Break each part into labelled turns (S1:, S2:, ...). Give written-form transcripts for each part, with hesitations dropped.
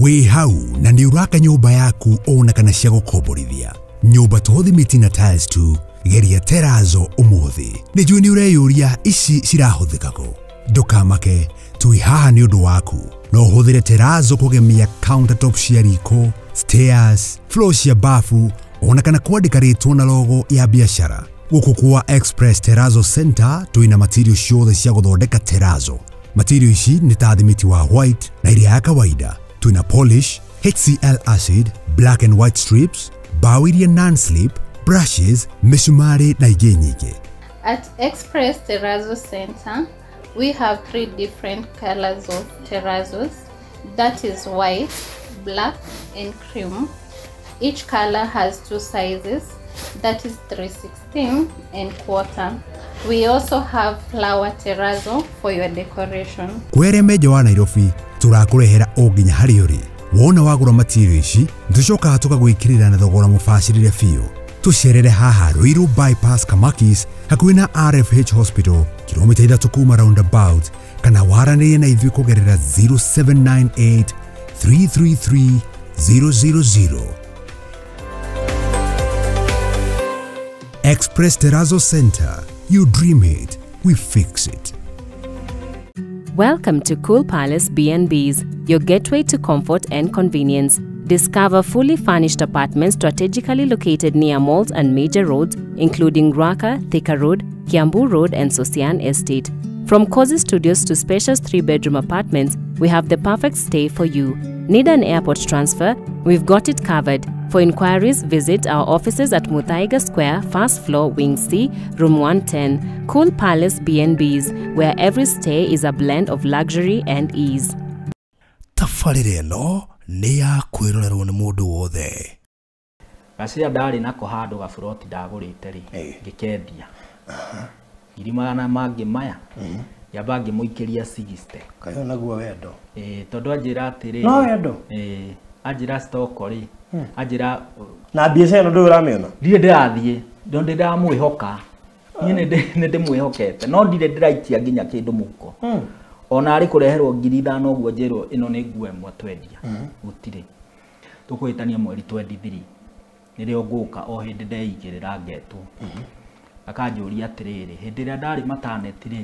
S1: Wĩ hau na nĩ ũraka nyũmba yaku ona kana cia gũkomborithia. Nyũmba to thimiti na tiles tu, geria terazo ũmũthĩ. Nĩ njũĩ nĩ ũreyũria ici cirahũthĩka kũ. Ndũkamake, twĩ haha nĩ ũndũ waku. No ũhũthĩre terazo kũgemia countertop cia riko, stairs, floor cia bafu, ona kana kwandĩka rĩtwa na logo ya biacara. Gũkũ kwa Express Terrazzo Center twĩna material ciothe cia gũthondeka terazo. Material ici nĩ ta thimiti wa white na iria ya kawaida. Twĩna polish, HCl acid, black and white strips, bao iria non-slip, brushes, mĩcumarĩ na ingĩ nyingĩ.
S2: At Express Terrazzo Center, we have 3 different colors of terrazos. That is white, black, and cream. Each color has 2 sizes, that is 3/16 and quarter. We also have flower terrazzo for your decoration.
S1: Kwere meja wa Nairobi, turakũrehera o nginya harĩa ũrĩ. Wona wagũra material ici, tũcokaga tũkagwĩkĩrĩra na thogora mũbacĩrĩre biũ. Tũcerere haha Ruiru Bypass Kamakis hakuhĩ na RFH Hospital, kilomita 3 kuma roundabout, kana waranĩrie na ithuĩ kũgerera 0798 333 000. Express Terrazzo Center. You dream it, we fix it.
S3: Welcome to Cool Palace B&Bs, your gateway to comfort and convenience. Discover fully furnished apartments strategically located near malls and major roads, including Ruaka, Thika Road, Kiambu Road, and Sosian Estate. From cozy studios to spacious 3-bedroom apartments, we have the perfect stay for you. Need an airport transfer? We've got it covered. For inquiries, visit our offices at Muthaiga Square, first floor, Wing C, Room 110. Cool Palace B&Bs, where every stay is a blend of luxury and ease.
S4: Tabarĩra ĩno nĩ ya kwĩrorerwo nĩ mũndũ wothe.
S5: Gacira ndarĩ nako handũ gaburoti ndagũrĩte rĩ, ngĩkendia. Ngiri magana mangĩ maya, ngĩamba ngĩmũikĩria 60.
S4: Kaĩ naguo wendo?
S5: Tondũ anjĩra atĩrĩ.
S4: No wendo?
S5: Anjĩra stock rĩ, anjĩra
S4: na biacara ĩno ndũĩ ũramĩona?
S5: Ndirĩ ndĩrathiĩ, tondũ ndĩramwĩhoka. Niĩ nĩ ndĩmwĩhokete, no ndirĩ ndĩraikia nginya kĩndũ mũhuko. Ona arĩ kũreherwo ngiri 5 ũguo njĩrwo ĩno nĩ nguo ĩmwe twendia. Gũtirĩ. Tũkũhĩtania mweri 23. Nĩrĩo ngũka o hĩndĩ ndeigĩrĩra ngetwo. Akanjũria atĩrĩrĩ, hĩndĩ ĩrĩa ndarĩ mataneti rĩ,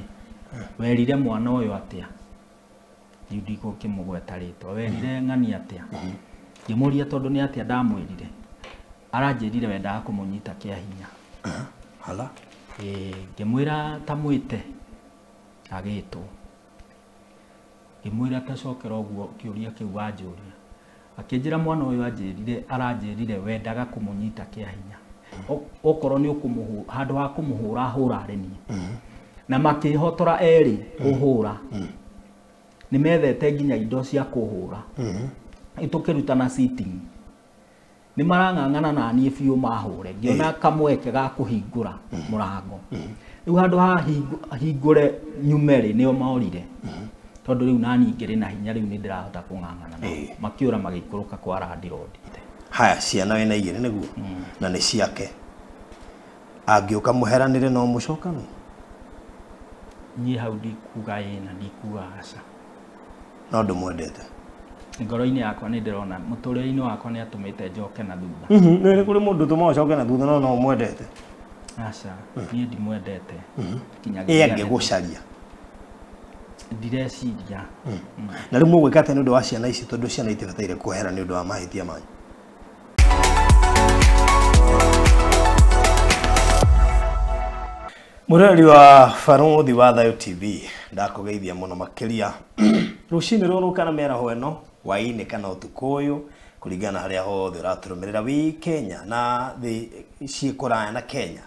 S5: werire mwana ũyũ atĩa? Rĩu ndigũkĩmũgweta rĩtwa. Werire ng'ani atĩa? Ngĩmũria tondũ nĩ atĩa ndamwĩrire. Aranjĩrire wendaga kũmũnyita kĩa hinya.
S4: Hala.
S5: Ngĩmwĩra ta mwĩte. Agĩtwo. Ngĩmwĩra tacokera ũguo kĩũria kĩu wanjũria. Akĩnjĩra mwana ũyũ anjĩrire, aranjĩrire wendaga kũmũnyita kĩa hinya. Okorwo nĩ ũkũmũhũra, handũ ha kũmũhũra hũra arĩ niĩ. Na makĩhotora erĩ kũhũra. Nĩ methete nginya indo cia kũhũra. Tũkĩrutana sitting. Nĩ marang'ang'ana na niĩ biũ mahũre. Ngĩona kamweke ga kũhingũra mũrango. Rĩu handũ ha hingũre nyume rĩ, nĩo maorire. Tondũ rĩu nani ngĩrĩ na hinya rĩu nĩ ndĩrahota kũng'ang'ana nao. Makĩũra magĩikũrũka kwa landlord.
S4: Haya, ciana wĩna igĩrĩ nĩguo? Na nĩ ciake. Angĩũka mũheranĩre no mũcokane?
S5: Niĩ hau ndikuga ĩ na ndikuga aca.
S4: No ndũmwendete?
S5: Ngoro-inĩ yakwa nĩ ndĩrona mũtũrĩre-inĩ wakwa nĩ atũmĩte njoke na thutha.
S4: Nĩ kũrĩ mũndũ ũtũmaga ũcoke na thutha no no ũmwendete?
S5: Aca, niĩ ndimwendete.
S4: Ĩ angĩgũcaria?
S5: Ndireciria.
S4: Na rĩu mũgwĩka atĩa nĩ ũndũ wa ciana ici tondũ ciana itibataire kwehera nĩ ũndũ wa mahĩtia manyu? Mũrori wa Barũthi wa Thayũ TV, ndakũgeithia mũno makĩria. Rũcinĩ rũrũ kana mĩaraho ĩno, hwaĩ-inĩ kana ũtukũ ũyũ, kũringana harĩa hothe ũratũrũmĩrĩra wĩ Kenya na thĩ ciĩ kũraya na Kenya.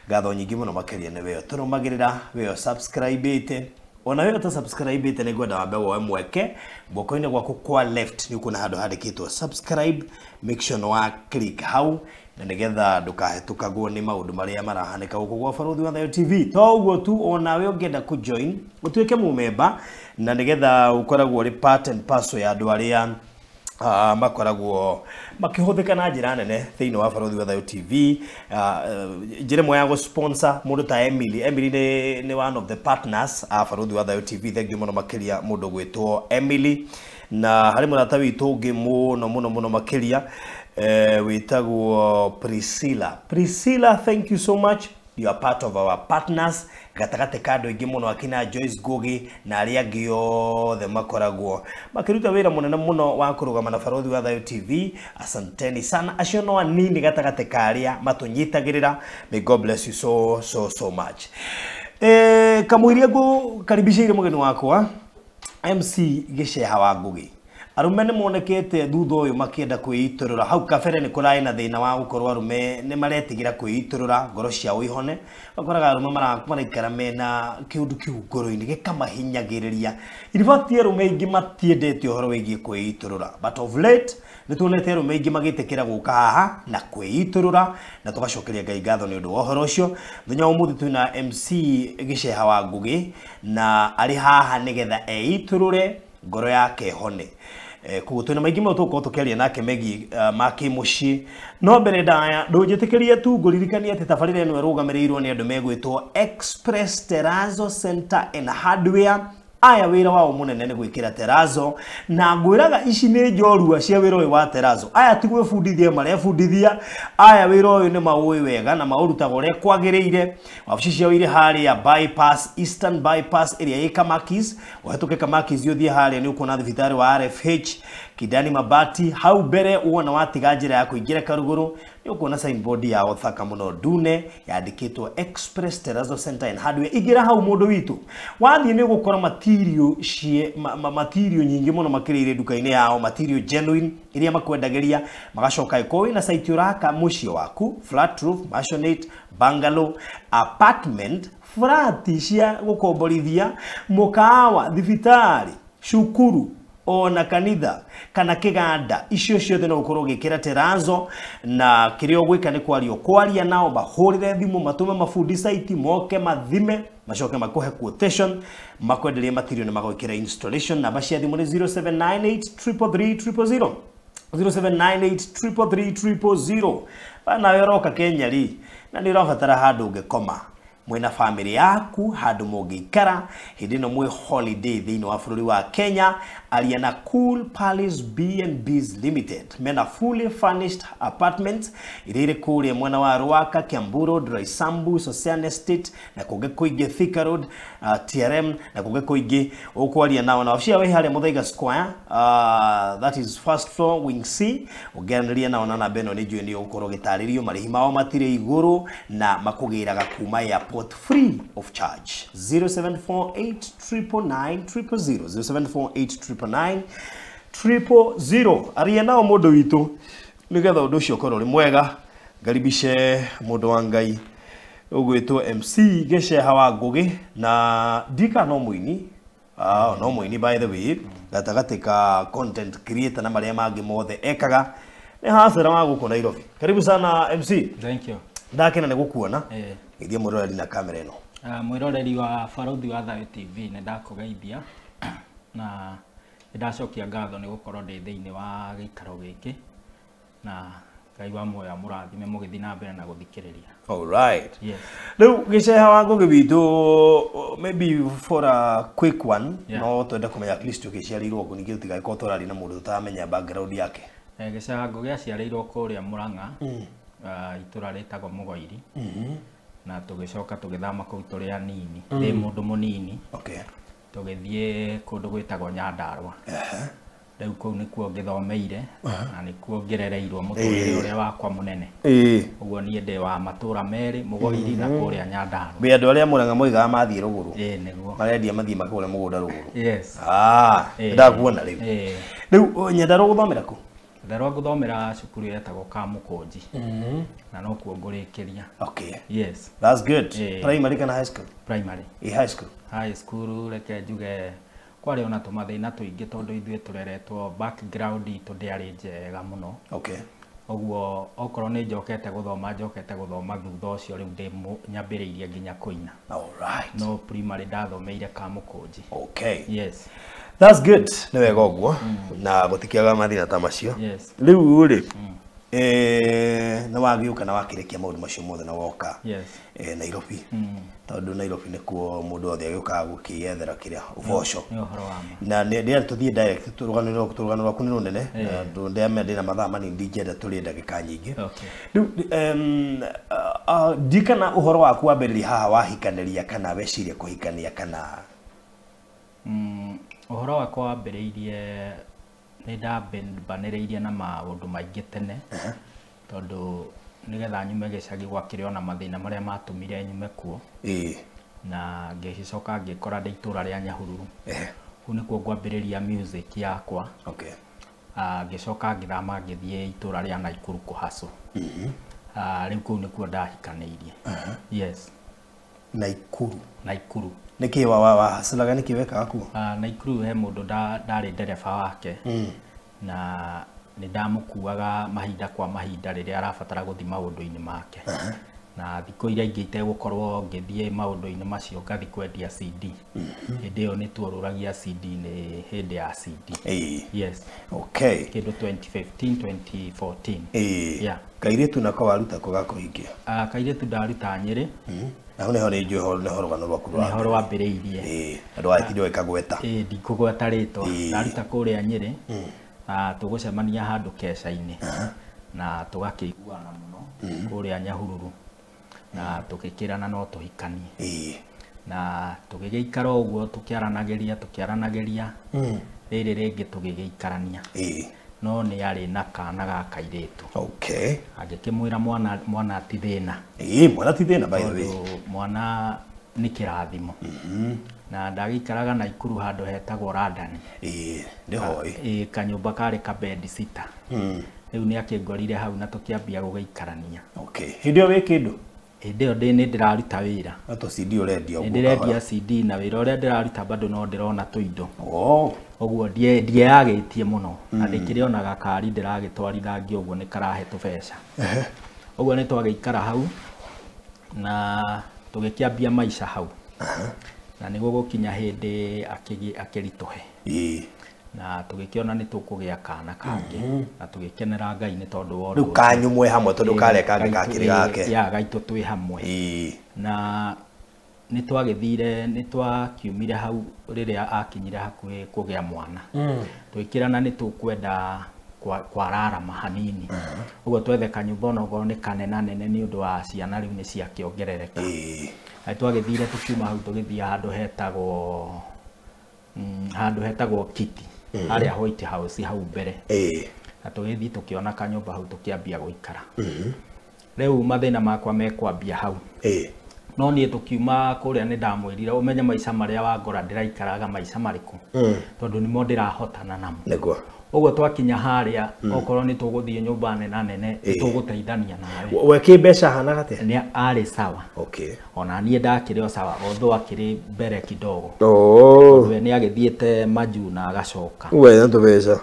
S4: Ngatho nyingĩ mũno makĩria nĩ we ũtũrũmagĩrĩra, we ũsubscribe-ĩte. Ona we ũtasubscribe-ĩte nĩ ngwenda wambe woe mweke guoko-inĩ gwaku kwa left nĩ ũkuona handũ handĩkĩtwo subscribe, make sure nĩ wa click hau na nĩgetha ndũkahĩtũkagwo nĩ maũndũ marĩa marahanĩka gũkũ gwa Barũthi wa Thayũ TV. To ũguo tu, onawe ũngĩenda kũ-join ũtuĩke mũmemba na nĩgetha ũkoragwo ũrĩ part and parcel ya andũ arĩa makoragwo makĩhũthĩka na njĩra nene thĩinĩ wa Barũthi wa Thayũ TV. Njĩra ĩmwe ya gũ-sponsor mũndũ ta Emily. Emily nĩ one of the partners a Barũthi wa Thayũ TV. Thank you mũno makĩria mũndũ gwĩtwo Emily. Na harĩ mũrata witũ ũngĩ mũno mũno mũno makĩria wĩtagwo Priscilla. Priscilla, thank you so much. You are part of our partners gatagatĩ ka andũ aingĩ mũno akina Joyce Ngugi na arĩa angĩ othe makoragwo makĩruta wĩra mũnene mũno wa kũrũgama na Barothi wa Thayu TV. Asanteni sana, acio no anini gatagatĩ ka arĩa matũnyitagĩrĩra. May God bless you so so so much. Kamũiria ngũkaribicĩire mũgeni wakwa MC Gĩceha wa Ngugi. Arume nĩ monekete thutha ũyũ makĩenda kwĩitũrũra. Hau kabere nĩ kũrarĩ na thĩna wa gũkorwo arume nĩ maretigĩra kwĩitũrũra ngoro ciao ihone. Ũkoraga arume maraikara mena kĩũndũ kĩu ngoro-inĩ gĩkamahinyagĩrĩria. In fact arume aingĩ matiendete ũhoro wĩgiĩ kwĩitũrũra, but of late nĩ tuonete arume aingĩ magĩtĩkĩra gũka haha na kwĩitũrũra, na tũgacokeria Ngai ngatho nĩ ũndũ wa ũhoro ũcio. Mũthenya wa ũmũthĩ twĩna MC Gĩceha wa Ngugi na arĩ haha nĩgetha eitũrũre ngoro yake hone. Koguo twĩna maingĩ mũno tũgũkorwo tũkĩaria nake megiĩ ma kĩmũciĩ. No mbere ndaya ndũnjĩtĩkĩrie tu ngũririkanie atĩ tabarĩra ĩno ĩrũgamĩrĩirwo nĩ andũ megwĩtwo Express Terrazzo Center and Hardware. Aya wĩra wao mũnene nĩ gwĩkĩra terrazzo, na ngwĩraga ici nĩ njorua cia wĩra ũyũ wa terrazzo. Aya ti gwĩbundithia marebundithia, aya wĩra ũyũ nĩ maũĩ wega na maũrutaga ũrĩa kwagĩrĩire. Wabici ciao irĩ harĩa bypass, Eastern Bypass ĩrĩa ĩ Kamakis. Ũhetũke Kamakis ũthiĩ harĩa nĩ ũkuona thibitarĩ wa RFH Kidani Mabati. Hau mbere wona watiga njĩra ya kũingĩra Karugũrũ nĩ ũkuona signboard yao thaka mũno ndune yandĩkĩtwo Express Terrazzo Center and Hardware. Ingĩra hau mũndũ witũ, wathiĩ nĩ ũgũkora material material nyingĩ mũno makĩrĩire nduka-inĩ yao, material genuine iria makwendagĩria. Magacoka ĩkorwo wĩna site ũraka mũciĩ waku, flat roof, maisonette, bungalow, apartment, flat cia gũkomborithia, mũkawa, thibitarĩ, cukuru ona kanitha kana kĩganda, icio ciothe no ũkorwo ũgĩkĩra terrazzo. Na kĩrĩa ũgwĩka nĩ kwaria nao, mahũrĩre thimũ, matũme mabundi site moke mathime, macoke makũhe quotation, makwenderie material na magwĩkĩra installation. Namba cia thimũ nĩ 0798 333 000, 0798 333 000. Nawe ũroka Kenya rĩ, na nĩ ũrabatara handũ ũngĩkoma mwĩna family yaku, handũ mũngĩikara hĩndĩ ĩno mwĩ holiday thĩinĩ wa bũrũri wa Kenya. Aria na Cool Palace B&Bs Limited. Mena fully furnished apartments iria irĩ kũrĩa mwena wa Ruaka, Kiambu Road, Roysambu, Sosian Estate na kũngĩ kũingĩ, Thika Road, TRM na kũngĩ kũingĩ. Ũkwaria nao na wabici yao ĩ harĩa Muthaiga Square, that is first floor wing C. Ũngĩaranĩria nao na namba ĩno nĩ njũĩ nĩ ũgũkorwo ũgĩtarĩrio. Marĩhi mao matirĩ igũrũ na makũgĩraga kuma airport free of charge. 0748 999 000, 0748 999 000. Aria nao mũndũ witũ nĩgetha ũndũ ũcio ũkorwo ũrĩ mwega. Ngaribice mũndũ wa Ngai ũgwĩtwo MC Gĩceha wa Ngugi, na ndika no mũini, no mũini by the way, gatagatĩ ka content creator na marĩa mangĩ mothe ekaga nĩ hacera wa gũkũ Nairobi. Karibu sana MC.
S5: Thank you.
S4: Ndakena nĩ gũkuona. Geithia mwĩroreri na kamera ĩno.
S5: Mwĩroreri wa Barothi wa Thayu TV, nĩ ndakũgeithia na nĩ ndacokia ngatho nĩ gũkorwo ndĩ thĩinĩ wa gĩikaro gĩkĩ, na Ngai wa muoyo amũrathime mũgĩthiĩ na mbere na gũthikĩrĩria.
S4: All right.
S5: Yes.
S4: Rĩu Gĩceha wa Ngugi witũ, maybe for a quick one, no twende kũmenya at least ũgĩciarĩirwo kũ, ningĩ tũtigagĩkorwo tũraria na mũndũ tũtaramenya background yake.
S5: Gĩceha Ngugi aciarĩirwo kũrĩa Mũrang'a, itũra rĩtagwo Mũgoiri. Na tũgĩcoka tũgĩthama kũu tũrĩ anini, ndĩ mũndũ mũnini.
S4: Okay.
S5: Tũgĩthiĩ kũndũ gwĩtagwo Nyandarũa. Rĩu kũu nĩkuo ngĩthomeire na nĩkuo ngĩrereirwo mũtũrĩre ũrĩa wakwa mũnene. Ũguo niĩ ndĩ wa matũra merĩ, Mũgoiri na kũrĩa Nyandarũa.
S4: Wĩ andũ arĩa Mũrang'a moigaga mathiĩ rũgũrũ.
S5: Ĩĩ nĩguo.
S4: Marendia mathiĩ makagũre mũgũnda rũgũrũ.
S5: Yes.
S4: Ndakuona rĩu. Rĩu Nyandarũa gũthomera kũ?
S5: Nyandarũa ngũthomera cukuru yetagwo Kamũkũnji. Na nokuo ngũrĩkĩria.
S4: Okay.
S5: Yes.
S4: That's good. Primary kana high school?
S5: Primary.
S4: Ĩ high school?
S5: High school reke njuge kwarĩ ona tũmathĩna tũingĩ tondũ ithuĩ tũreretwo background itũ ndĩarĩ njega mũno.
S4: Okay.
S5: Ũguo okorwo nĩ njokete gũthoma, njokete gũthoma thutha ũcio rĩu ndĩ nyambĩrĩirie nginya kũina.
S4: All right.
S5: No primary ndathomeire Kamũkũnji.
S4: Okay.
S5: Yes.
S4: That's good. Nĩ wega ũguo na gũtikĩaga mathĩna ta macio.
S5: Yes.
S4: Rĩu rĩ, Na wagĩũka na wakĩrĩkia maũndũ macio mothe na woka
S5: Yes.
S4: Nairobi, tondũ Nairobi nĩkuo mũndũ wothe agĩũkaga gũkĩyethera kĩrĩa ũboco.
S5: Nĩ ũhoro wa ma.
S4: Na nĩ tũthiĩ direct, rũgano rwaku nĩ rũnene na ndĩamenya ndĩna mathaa manini, ndingĩenda tũrĩe ndagĩka nyingĩ.
S5: Okay.
S4: Rĩu ndikana ũhoro waku wambĩrĩria haha wahikanĩria kana weciria kũhikania kana?
S5: Ũhoro wakwa wambĩrĩirie nĩ ndambanĩrĩirie na maũndũ maingĩ tene, tondũ nĩgetha nyume gĩcagi gwakĩrĩ ona mathĩna marĩa matũmire nyume kuo. Na ngĩcoka ngĩkora ndĩ itũra rĩa Nyahururu. Kũu nĩkuo ngwambĩrĩria music yakwa.
S4: Okay.
S5: Ngĩcoka ngĩthama ngĩthiĩ itũra rĩa Naikuru kũhacũ. Rĩu kũu nĩkuo ndahikanĩirie. Yes.
S4: Naikuru.
S5: Naikuru.
S4: Nĩkĩ wahacũraga, nĩkĩ wekaga kuo?
S5: Naikuru he mũndũ ndarĩ ndereba wake, na nĩ ndamũkuaga mahinda kwa mahinda rĩrĩa arabatara gũthiĩ maũndũ-inĩ make. Na thikũ iria ingĩ itegũkorwo ngĩthiĩ maũndũ-inĩ macio ngathiĩ kwendia CD. Hĩndĩ ĩyo nĩ tuorũragia CD, nĩ hĩndĩ ya CD. Yes.
S4: Okay.
S5: Kĩndũ 2015 2014. Yeah.
S4: Kairĩtu nako waruta kũ gakũhingia?
S5: Kairĩtu ndaruta Nyĩrĩ.
S4: Na hau nĩho nĩ njũĩ nĩho rũgano rwaku
S5: nĩho rwambĩrĩirie.
S4: Na ndũgatinde ũgĩkagweta.
S5: Ndikũgweta rĩtwa. Ndaruta kũrĩa Nyĩrĩ. Na tũgũcemania handũ keca-inĩ. Na tũgakĩiguana mũno kũrĩa Nyahururu. Na tũgĩkĩrana no tũhikanie. Na tũgĩgĩikara ũguo tũkĩaranagĩria. Rĩrĩ rĩngĩ tũgĩgĩikarania. No nĩ arĩ na kana ga kairĩtu.
S4: Okay.
S5: Agĩkĩmwĩra mwana ti thĩna.
S4: Mwana ti thĩna, by the way.
S5: Mwana nĩ kĩrathimo. Na ndagĩikaraga Naikuru handũ hetagwo Radani.
S4: Nĩhoĩ.
S5: Kanyũmba karĩ ka bed sitter. Rĩu nĩ akĩngorire hau na tũkĩambia gũgĩikarania.
S4: Okay. Hĩndĩ ĩyo wĩ kĩndũ?
S5: Hĩndĩ ĩyo nĩ ndĩraruta wĩra.
S4: Na to CD ũrendia ũguo?
S5: Nĩ ndĩrendia CD, na wĩra ũrĩa ndĩraruta bado no ndĩrona tũindo. Ũguo ndieyagĩtie mũno. Na ndĩkĩrĩ ona gakari ndĩragĩtwarithangia ũguo nĩ karahe tũbeca. Ũguo nĩ twagĩikara hau na tũgĩkĩambia maica hau. Na nĩguo gũkinya hĩndĩ akĩritũhe. Na tũgĩkĩona nĩ tũkũgĩa kana kangĩ. Na tũgĩkenera Ngai nĩ tondũ wa
S4: rĩu kanyu mwĩ hamwe, tondũ karĩa kangĩ gakĩrĩ gake.
S5: Ya gaitũ twĩ hamwe. Na nĩ twagĩthire, nĩ twakiumire hau rĩrĩa akinyire hakuhĩ kũgĩa mwana. Tũgĩkĩrana nĩ tũkwenda kwararama hanini. Ũguo twethe kanyũmba onokorwo nĩ kanenanene nĩ ũndũ wa ciana rĩu nĩ ciakĩongerereka. Na twagĩthire tũkiuma hau tũgĩthiĩ handũ hetagwo Kiti, harĩa White House hau mbere. Na tũgĩthiĩ tũkĩona kanyũmba hau tũkĩambia gũikara. Rĩu mathĩna makwa mekwambia hau. No niĩ tũkiuma kũrĩa nĩ ndamwĩrire ũmenye maica marĩa wangora ndĩraikaraga maica marĩkũ, tondũ nĩmo ndĩrahotana namo.
S4: Nĩguo.
S5: Ũguo twakinya harĩa okorwo nĩ tũgũthiĩ nyũmba nene nene tũgũteithania nawe.
S4: We kĩmbeca hanaga atĩa?
S5: Nĩ arĩ sawa.
S4: Okay.
S5: Ona niĩ ndakĩrĩ o sawa, although akĩrĩ mbere kidogo. We nĩ agĩthiĩte majuu na agacoka.
S4: We nĩ tũbeca.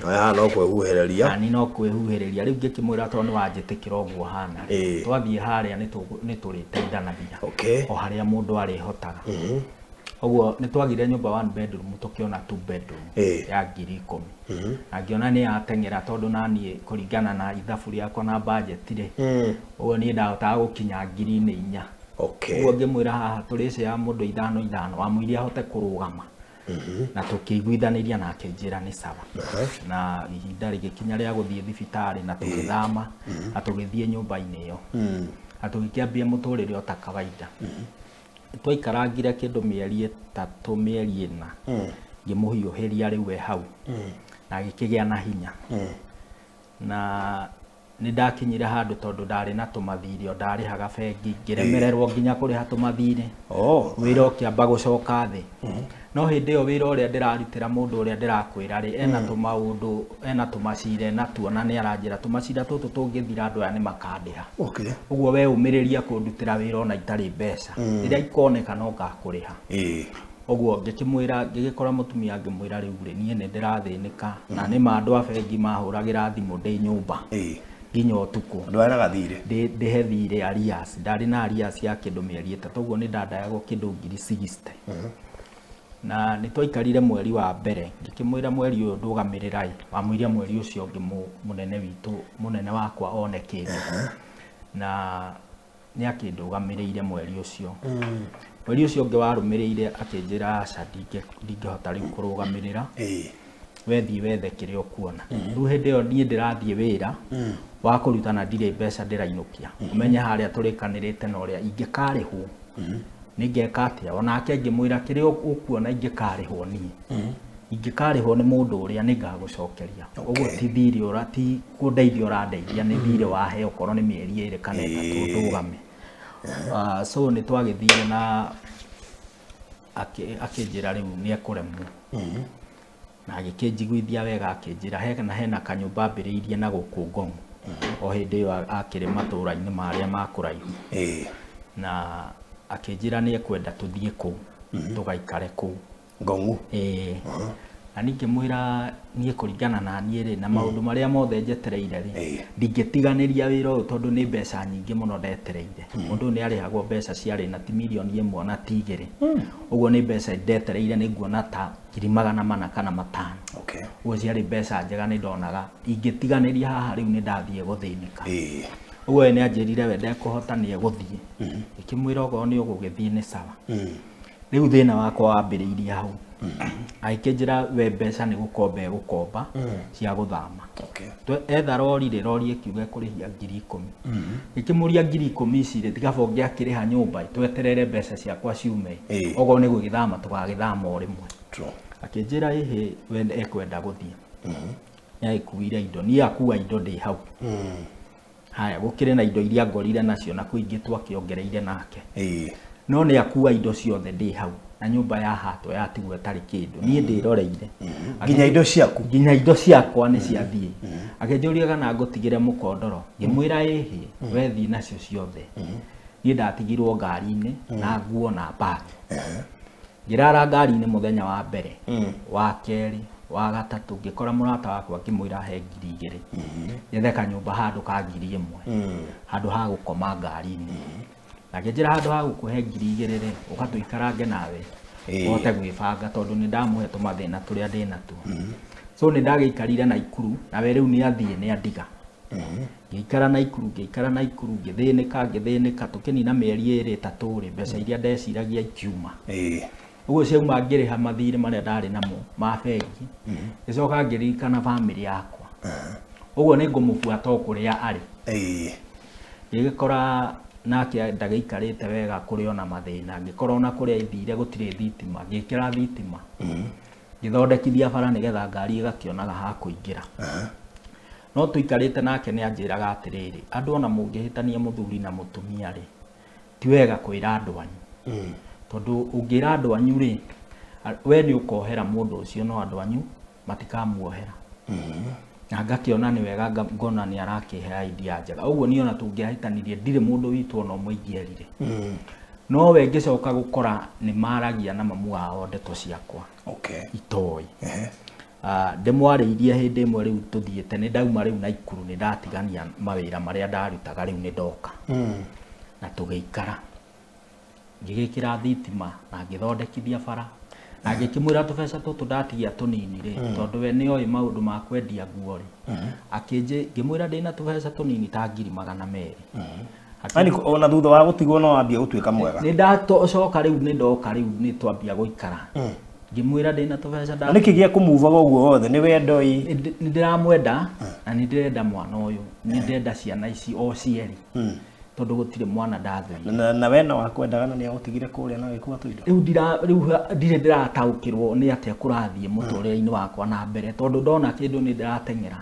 S4: Aya no kwĩhuhĩrĩria.
S5: Nani no kwĩhuhĩrĩria. Rĩu ngĩkĩmwĩra tondũ nĩ wanjĩtĩkĩra ũguo hana. Twathiĩ harĩa nĩ tũrĩteithanagia.
S4: Okay.
S5: O harĩa mũndũ arĩhotaga. Ũguo nĩ twagire nyũmba 1 bedroom tũkĩona 2 bedroom ya 10,000. Na ngĩona nĩ yateng'era tondũ naniĩ kũringana na ithabu rĩakwa na budget rĩ, ũguo niĩ ndahotaga gũkinya 4,000.
S4: Okay.
S5: Ũguo ngĩmwĩra haha tũrĩce ya mũndũ 5 5 wamũirie ahote kũrũgama. Na tũkĩiguithanĩria na akĩnjĩra nĩ sawa. Na ihinda rĩgĩkinya rĩa gũthiĩ thibitarĩ na tũgĩthama na tũgĩthiĩ nyũmba-inĩ ĩyo. Na tũgĩkĩambia mũtũrĩre o ta kawaida. Twaikarangire kĩndũ mĩeri 3 mĩeri 4, ngĩmũhiũhĩria rĩu we hau. Na agĩkĩgĩa na hinya. Na nĩ ndakinyire handũ tondũ ndarĩ na tũmathirĩ o ndarĩhaga bengi, ngĩremererwo nginya kũrĩha tũmathirĩ. Wĩra ũkĩamba gũcoka thĩ. No hĩndĩ ĩyo wĩra ũrĩa ndĩrarutĩra mũndũ ũrĩa ndĩrakwĩra rĩ, ena tũmaũndũ, ena tũmacira, ena tuona nĩ aranjĩra tũmacira tũtũ tũngĩthira andũ aya nĩ makandĩha.
S4: Okay.
S5: Ũguo we ũmĩrĩria kũndutĩra wĩra ona itarĩ mbeca. Rĩrĩa ikoneka no ngakũrĩha. Ũguo ngĩkĩmwĩra, ngĩgĩkora mũtumia ngĩmwĩra rĩu rĩ, niĩ nĩ ndĩrathĩnĩka na nĩ ma andũ a bengi mahũragĩra thimũ ndĩ nyũmba. Nginya ũtukũ.
S4: Andũ aya gathirĩ.
S5: Ndĩhe thirĩ arrears, ndarĩ na arrears ya kĩndũ mĩeri 3, ũguo nĩ ndandayagwo kĩndũ 60,000. Na nĩ twaikarire mweri wa mbere ngĩkĩmwĩra mweri ũyũ ndũgamĩrĩrai wamwĩria mweri ũcio ũngĩ mũnene witũ mũnene wakwa one kĩndũ na nĩ akĩndũgamĩrĩire mweri ũcio. Mweri ũcio ũngĩ warũmĩrĩire akĩnjĩra aca ndingĩhota rĩu kũrũgamĩrĩra wethiĩ wethe kĩrĩa ũkuona. Rĩu hĩndĩ ĩyo niĩ ndĩrathiĩ wĩra wa kũrutana ndirĩ mbeca ndĩrainũkia ũmenye harĩa tũrĩkanĩrĩte na ũrĩa ingĩkarĩhwo nĩngeka atĩa onake ngĩmwĩra kĩrĩa ũkuona ingĩkarĩhwo niĩ ingĩkarĩhwo nĩ mũndũ ũrĩa nĩngagũcokeria ũguo ti thirĩ ũra ti kũndeithia ũrandeithia nĩ thirĩ wahe okorwo nĩ mĩeri ĩrĩ kana ĩtatũ ndũgame. So nĩ twagĩthire na akĩnjĩra rĩu nĩ ekũremwo na agĩkĩnjiguithia wega akĩnjĩra hena kanyũmba ambĩrĩirie na gũkũ Ngong o hĩndĩ ĩyo akĩrĩ matũũra-inĩ marĩa ma kũraihu na akĩnjĩra nĩ ekwenda tũthiĩ kũu tũgaikare kũu
S4: Ngong.
S5: Na ningĩmwĩra niĩ kũringana na niĩ rĩ na maũndũ marĩa mothe njetereire rĩ ndingĩtiganĩria wĩra ũyũ tondũ nĩ mbeca nyingĩ mũno ndetereire. Mũndũ nĩ arĩhagwo mbeca ciarĩ na ti mirioni 1 na ti 2 ũguo nĩ mbeca ndetereire nĩ nguona ta 400,000 kana 500. Ũguo ciarĩ mbeca njega nĩ ndonaga ingĩtiganĩria haha rĩu nĩ ndathiĩ gũthĩnĩka. Ũguo we nĩ anjĩrire we ndekũhota nĩ egũthiĩ ngĩkĩmwĩra okorwo nĩ ũgũgĩthiĩ nĩ sawa. Rĩu thĩna wakwa wambĩrĩirie hau agĩkĩnjĩra we mbeca nĩ gũkomba egũkomba cia gũthama. Etha rori rĩ rori ĩkiuga ĩkũrĩhia 10,000 ngĩkĩmũria 10,000 ici rĩ tiga bonge akĩrĩha nyũmba tweterere mbeca ciakwa ciume okorwo nĩ gũgĩthama tũgagĩthama o rĩmwe. Akĩnjĩra ĩhĩ we ekwenda gũthiĩ nĩ agĩkuire indo niĩ akua indo ndĩ hau. Haya gũkĩrĩ na indo iria ngorire nacio na kwĩ ingĩ twakĩongereire nake no nĩ akua indo ciothe ndĩ hau na nyũmba ya hatwo yatigwo ĩtarĩ kĩndũ niĩ ndĩroreire
S4: nginya indo ciaku
S5: nginya indo ciakwa nĩ ciathiĩ. Akĩnjũria kana ngũtigĩre mũkondoro ngĩmwĩra ĩhĩ wethiĩ nacio ciothe niĩ ndatigirwo ngari-inĩ na nguo na bag. Ngĩrara ngari-inĩ mũthenya wa mbere wa kerĩ wa gatatũ ngĩkora mũrata wakwa ngĩmwĩra he 2,000 nyethe kanyũmba handũ ka 1,000 handũ ha gũkoma ngari-inĩ. Na ngĩnjĩra handũ ha gũkũhe 2,000 rĩ ũgatũikarange nawe ũhote gwĩbanga tondũ nĩ ndamũhe tũmathĩna tũrĩa ndĩ natuo. So nĩ ndagĩikarire Naikuru nawe rĩu nĩ athiĩ nĩ andiga. Ngĩikara Naikuru ngĩikara Naikuru ngĩthĩnĩka ngĩthĩnĩka tũkĩnina mĩeri 2 3 rĩ mbeca iria ndeciragia ikiuma. Ũguo ciauma ngĩrĩha mathirĩ marĩa ndarĩ namo ma bengi ngĩcoka ngĩririkana bamĩrĩ yakwa ũguo nĩ ngũmũbuata o kũrĩa arĩ. Ngĩgĩkora nake ndagĩikarĩte wega kũrĩ ona mathĩna ngĩkora ona kũrĩa ithire gũtirĩ thitima ngĩkĩra thitima ngĩthondekithia bara nĩgetha ngari ĩgakĩonaga ha kũingĩra. No tũikarĩte nake nĩ anjĩraga atĩrĩrĩ andũ ona mũngĩhĩtania mũthuri na mũtumia rĩ ti wega kwĩra andũ anyu tondũ ũngĩra andũ anyu rĩ we nĩ ũkohera mũndũ ũcio no andũ anyu matikamuohera. Na ngakĩona nĩ wega ngona nĩ arakĩhe idea njega ũguo niĩ ona tũngĩahĩtanirie ndirĩ mũndũ witũ ona ũmwe ingĩerire. No we ngĩcoka gũkora nĩ maragia na mamu wao ndeto ciakwa itoĩ. Ndĩmwarĩirie hĩndĩ ĩmwe rĩu tũthiĩte nĩ ndauma rĩu Naikuru nĩ ndatigania mawĩra marĩa ndarutaga rĩu nĩ ndoka na tũgĩikara ngĩgĩkĩra thitima na ngĩthondekithia bara na ngĩkĩmwĩra tũbeca tũtũ ndatigia tũnini rĩ tondũ we nĩ oĩ maũndũ ma kwendia nguo rĩ akĩnjĩ ngĩmwĩra ndĩna tũbeca tũnini ta 200,000.
S4: Ani ona thutha wa gũtigwo no wambie gũtuĩka mwega
S5: nĩ ndacoka rĩu nĩ ndoka rĩu nĩ twambia gũikara ngĩmwĩra ndĩna tũbeca
S4: nda nĩkĩ gĩa kũmuvaga ũguo wothe nĩ wendo ĩ
S5: nĩ ndĩramwenda na nĩ ndĩrenda mwana ũyũ nĩ ndĩrenda ciana ici o cierĩ tondũ gũtirĩ mwana ndathũire
S4: na we no akwendaga na nĩ agũtigire kũrĩa na agĩkua tũindo
S5: rĩu ndirĩ ndĩrataũkĩrwo nĩ atĩa kũrathiĩ mũtũrĩre-inĩ wakwa na mbere tondũ ndona kĩndũ nĩ ndĩrateng'era.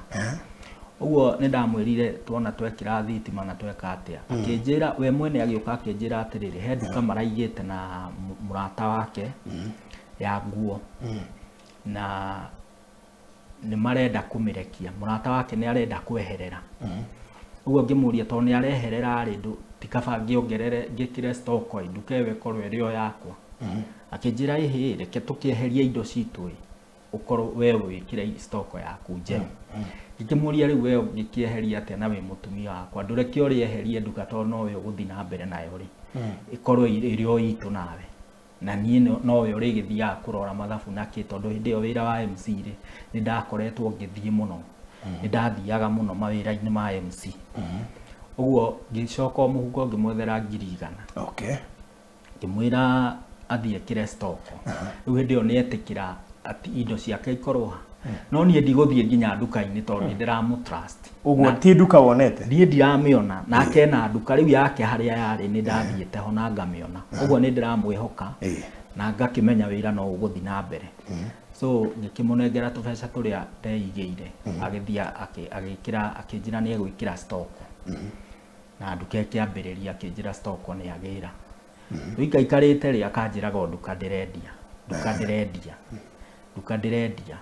S5: Ũguo nĩ ndamwĩrire tuona twekĩra thitima na tweka atĩa akĩnjĩra we mwene agĩũka akĩnjĩra atĩrĩrĩ he nduka maraigĩte na mũrata wake ya nguo na nĩ marenda kũmĩrekia mũrata wake nĩ arenda kweherera. Ũguo ngĩmũria tondũ nĩ areherera rĩ ti kaba ngĩongerere ngĩkĩre stock ĩ nduka ĩyo ĩkorwo ĩrĩ o yakwa. Akĩnjĩra ĩhĩ reke tũkĩeherie indo citũ ĩ ũkorwo we wĩkĩre stock yaku njerũ. Ngĩkĩmũria rĩu we ũngĩkĩeheria atĩa na wĩ mũtumia wakwa ndũreke ũrĩeherie nduka tondũ nowe ũgũthiĩ na mbere nayo rĩ ĩkorwo ĩrĩ o itũ nawe. Na niĩ nowe ũrĩgĩthiaga kũrora mathabu nakĩ tondũ hĩndĩ ĩyo wĩra wa MC rĩ nĩ ndakoretwo ngĩthiĩ mũno. Nĩ ndathiaga mũno mawĩra-inĩ ma MC. Ũguo ngĩcoka o mũhuko ngĩmwethera 100,000.
S4: Okay.
S5: Ngĩmwĩra athiĩ ekĩre stock. Rĩu hĩndĩ ĩyo nĩ etĩkĩra atĩ indo ciake ikorwo ha. No niĩ ndigũthiĩ nginya nduka-inĩ tondũ nĩ ndĩramũ trust.
S4: Ũguo ti nduka wonete?
S5: Niĩ ndiramĩona nake ena nduka rĩu yake harĩa yarĩ nĩ ndathiĩte ho na ngamĩona. Ũguo nĩ ndĩramwĩhoka na ngakĩmenya wĩra no ũgũthiĩ na mbere. So ngĩkĩmũnengera tũbeca tũrĩa ndeigĩire agĩthiĩ agĩkĩra akĩnjĩra nĩ egwĩkĩra stock. Na nduka ĩkĩambĩrĩria akĩnjĩra stock nĩ agĩra. Rĩu ikaikarĩte rĩ akanjĩraga o nduka ndĩrendia, nduka ndĩrendia, nduka ndĩrendia.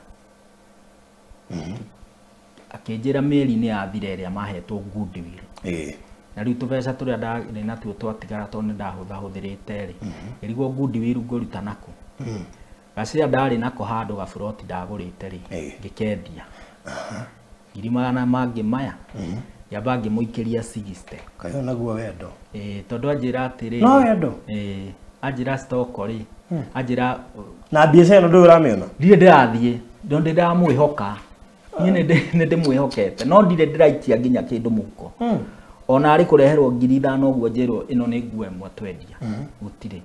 S5: Akĩnjĩra mĩeri nĩ yathira ĩrĩa mahetwo goodwill. Na rĩu tũbeca tũrĩa ndarĩ natuo twatigara tondũ nĩ ndahũthahũthĩrĩte rĩ, ngĩrigwo goodwill ngũruta nako. Gacĩa ndarĩ nako handũ gaburoti ndagũrĩte rĩ, ngĩkendia. 200,000 mangĩ maya, ngĩamba ngĩmũikĩria 60.
S4: Kaĩ naguo wendo?
S5: Tondũ anjĩra atĩrĩrĩ.
S4: No wendo?
S5: Anjĩra stock rĩ, anjĩra
S4: na mbiacara ĩno ndũĩ ũramĩona?
S5: Ndirĩ ndĩrathiĩ, tondũ ndĩramwĩhoka. Niĩ nĩ ndĩmwĩhokete, no ndirĩ ndĩraikia nginya kĩndũ mũhuko. Ona arĩ kũreherwo 5,000 ũguo njĩrwo ĩno nĩ nguo ĩmwe twendia. Gũtirĩ.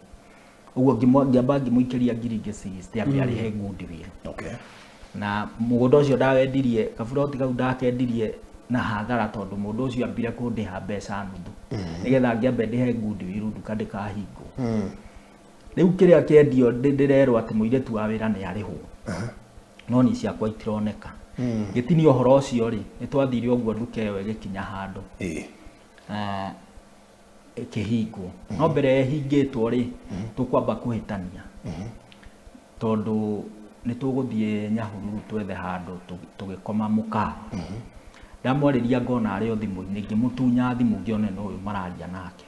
S5: Ũguo ngĩamba ngĩmũikĩria 60,000 ambe arĩhe goodwill.
S4: Okay.
S5: Na mũgũnda ũcio ndawendirie, kaburoti kau ndakendirie na hathara tondũ mũndũ ũcio ambire kũndĩha mbeca nuthu. Nĩgetha ngĩambe ndĩhe goodwill nduka ndĩkahingwo. Rĩu kĩrĩa kĩendio ndĩrerwo atĩ mũirĩtu wa wĩra nĩ arĩhwo. No niĩ ciakwa itironeka. Gĩtinia ũhoro ũcio rĩ, nĩ twathire ũguo nduka ĩyo ĩgĩkinya handũ. Ĩkĩhingwo. No mbere ĩhingĩtwo rĩ, tũkwamba kũhĩtania. Tondũ nĩ tũgũthiĩ Nyahururu twethe handũ tũgĩkoma mũkawa. Ndamwarĩria ngona arĩ o thimũ-inĩ, ngĩmũtunya thimũ ngĩone no ũyũ mararia nake.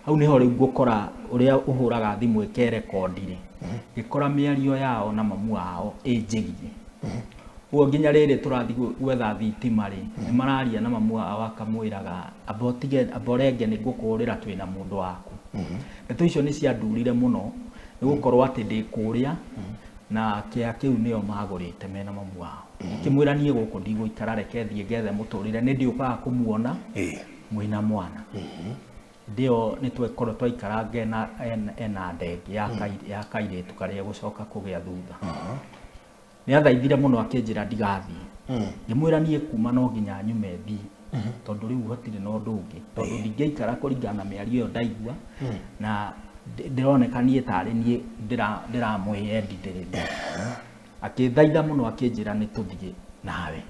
S5: Hau nĩho rĩu ngũkora ũrĩa ũhũraga thimũ ĩkerekondi rĩ, ngĩkora mĩario yao na mamu wao ĩnjĩgiĩ. Ũguo nginya rĩrĩ tũrathiĩ gwetha thitima rĩ, nĩ mararia na mamu wao akamwĩraga amba ũtige, amba ũrenge nĩ ngũkũhũrĩra twĩna mũndũ waku. Ndeto icio nĩ ciandurire mũno, nĩ gũkorwo atĩ ndĩ kũrĩa na kĩa kĩu nĩo magũrĩte mena mamu wao. Ngĩmwĩra niĩ gũkũ ndigũikara, reke thiĩ ngethe mũtũrĩre, nĩ ndiũkaga kũmuona mwĩna mwana. Hĩndĩ ĩyo nĩ twekorwo twaikaranga ena ndenge ya kairĩtu karĩa gũcoka kũgĩa thutha. Nĩ athaithire mũno akĩnjĩra ndigathiĩ. Ngĩmwĩra niĩ kuma no nginya nyume thiĩ, tondũ rĩu hatirĩ na ũndũ ũngĩ, tondũ ndingĩikara kũringana na mĩario ĩyo ndaigua, na ndĩroneka niĩ tarĩ niĩ ndĩramwĩyendithĩrĩria. Akĩthaitha mũno akĩnjĩra nĩ tũthiĩ nawe.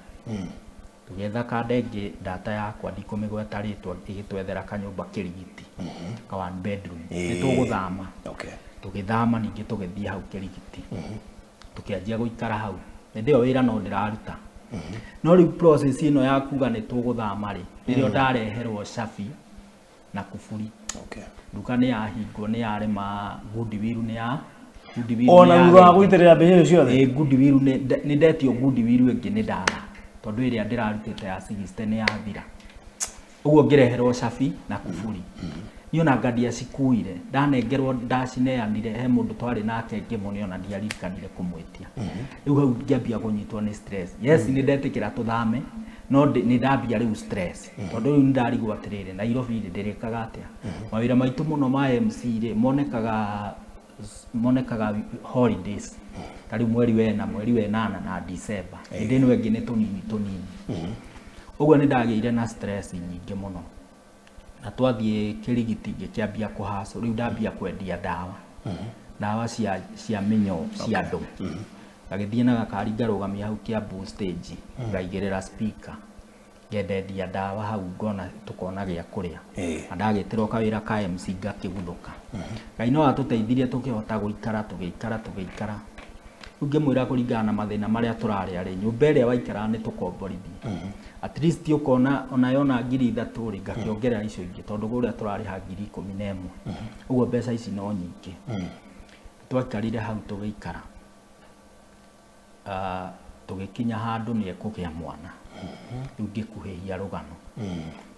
S5: Tũgĩetha kandenge ndata yakwa ndikũmĩgweta rĩtwa ĩgĩtwethera kanyũmba Kĩrigiti, ka one bedroom. Nĩ tũgũthama. Tũgĩthama ningĩ tũgĩthiĩ hau Kĩrigiti. Tũkĩanjia gũikara hau. Hĩndĩ ĩyo wĩra no ndĩraruta. No rĩu process ĩno ya kuga nĩ tũgũthama rĩ, nĩrĩo ndareherwo cabi na kuburi. Nduka nĩ yahingwo, nĩ yarema goodwill nĩ ya goodwill.
S4: Ona thutha wa gũitĩrĩra mbeca icio ciothe?
S5: Ĩĩ, goodwill nĩ ndetio goodwill ĩngĩ nĩ ndara, tondũ ĩrĩa ndĩrarutĩte ya 60 nĩ yathira. Ũguo ngĩreherwo cabi na kuburi. Niĩ ona nga ndiacikuire, ndanengerwo ndacineanire he mũndũ twarĩ nake ngĩmũne ona ndiaririkanire kũmwĩtia. Rĩu hau ngĩambia kũnyitwo nĩ stress. Yes, nĩ ndetĩkĩra tũthame, no nĩ ndambia rĩu stress. Tondũ rĩu nĩ ndarigwo atĩrĩrĩ, Nairobi rĩ ndĩrĩkaga atĩa? Mawĩra maitũ mũno ma MC rĩ monekaga holidays. Ta rĩu mweri wena, mweri wenana na December. Hĩndĩ ĩno ĩngĩ nĩ tũnini tũnini. Ũguo nĩ ndagĩire na stress nyingĩ mũno. Na twathiĩ Kĩrigiti ngĩkĩambia kũhacũ, rĩu ndambia kwendia ndawa. Ndawa cia mĩnyoo cia andũ. Ngagĩthiĩ na gakari ngarũgamia hau Kiambu stage, ngaigĩrĩra speaker. Ngendendia ndawa hau ngona tũkona gĩa kũrĩa. Na ndagĩtĩrwo kawĩra ka MC ngakĩguthũka. Ngai no atũteithirie tũkĩhota gũikara, tũgĩikara, tũgĩikara. Rĩu ngĩmwĩra kũringana na mathĩna marĩa tũrarĩa rĩ, nyũmba ĩrĩa waikaraga nĩ tũkomborithie. At least ũkona ona yona 3,000 rĩ, ngakĩongerera icio ingĩ, tondũ kũrĩa tũrarĩha 11,000. Ũguo mbeca ici no nyingĩ. Twaikarire hau tũgĩikara. Tũgĩkinya handũ nĩ ekũgĩa mwana. Rĩu ngĩkuhĩhia rũgano.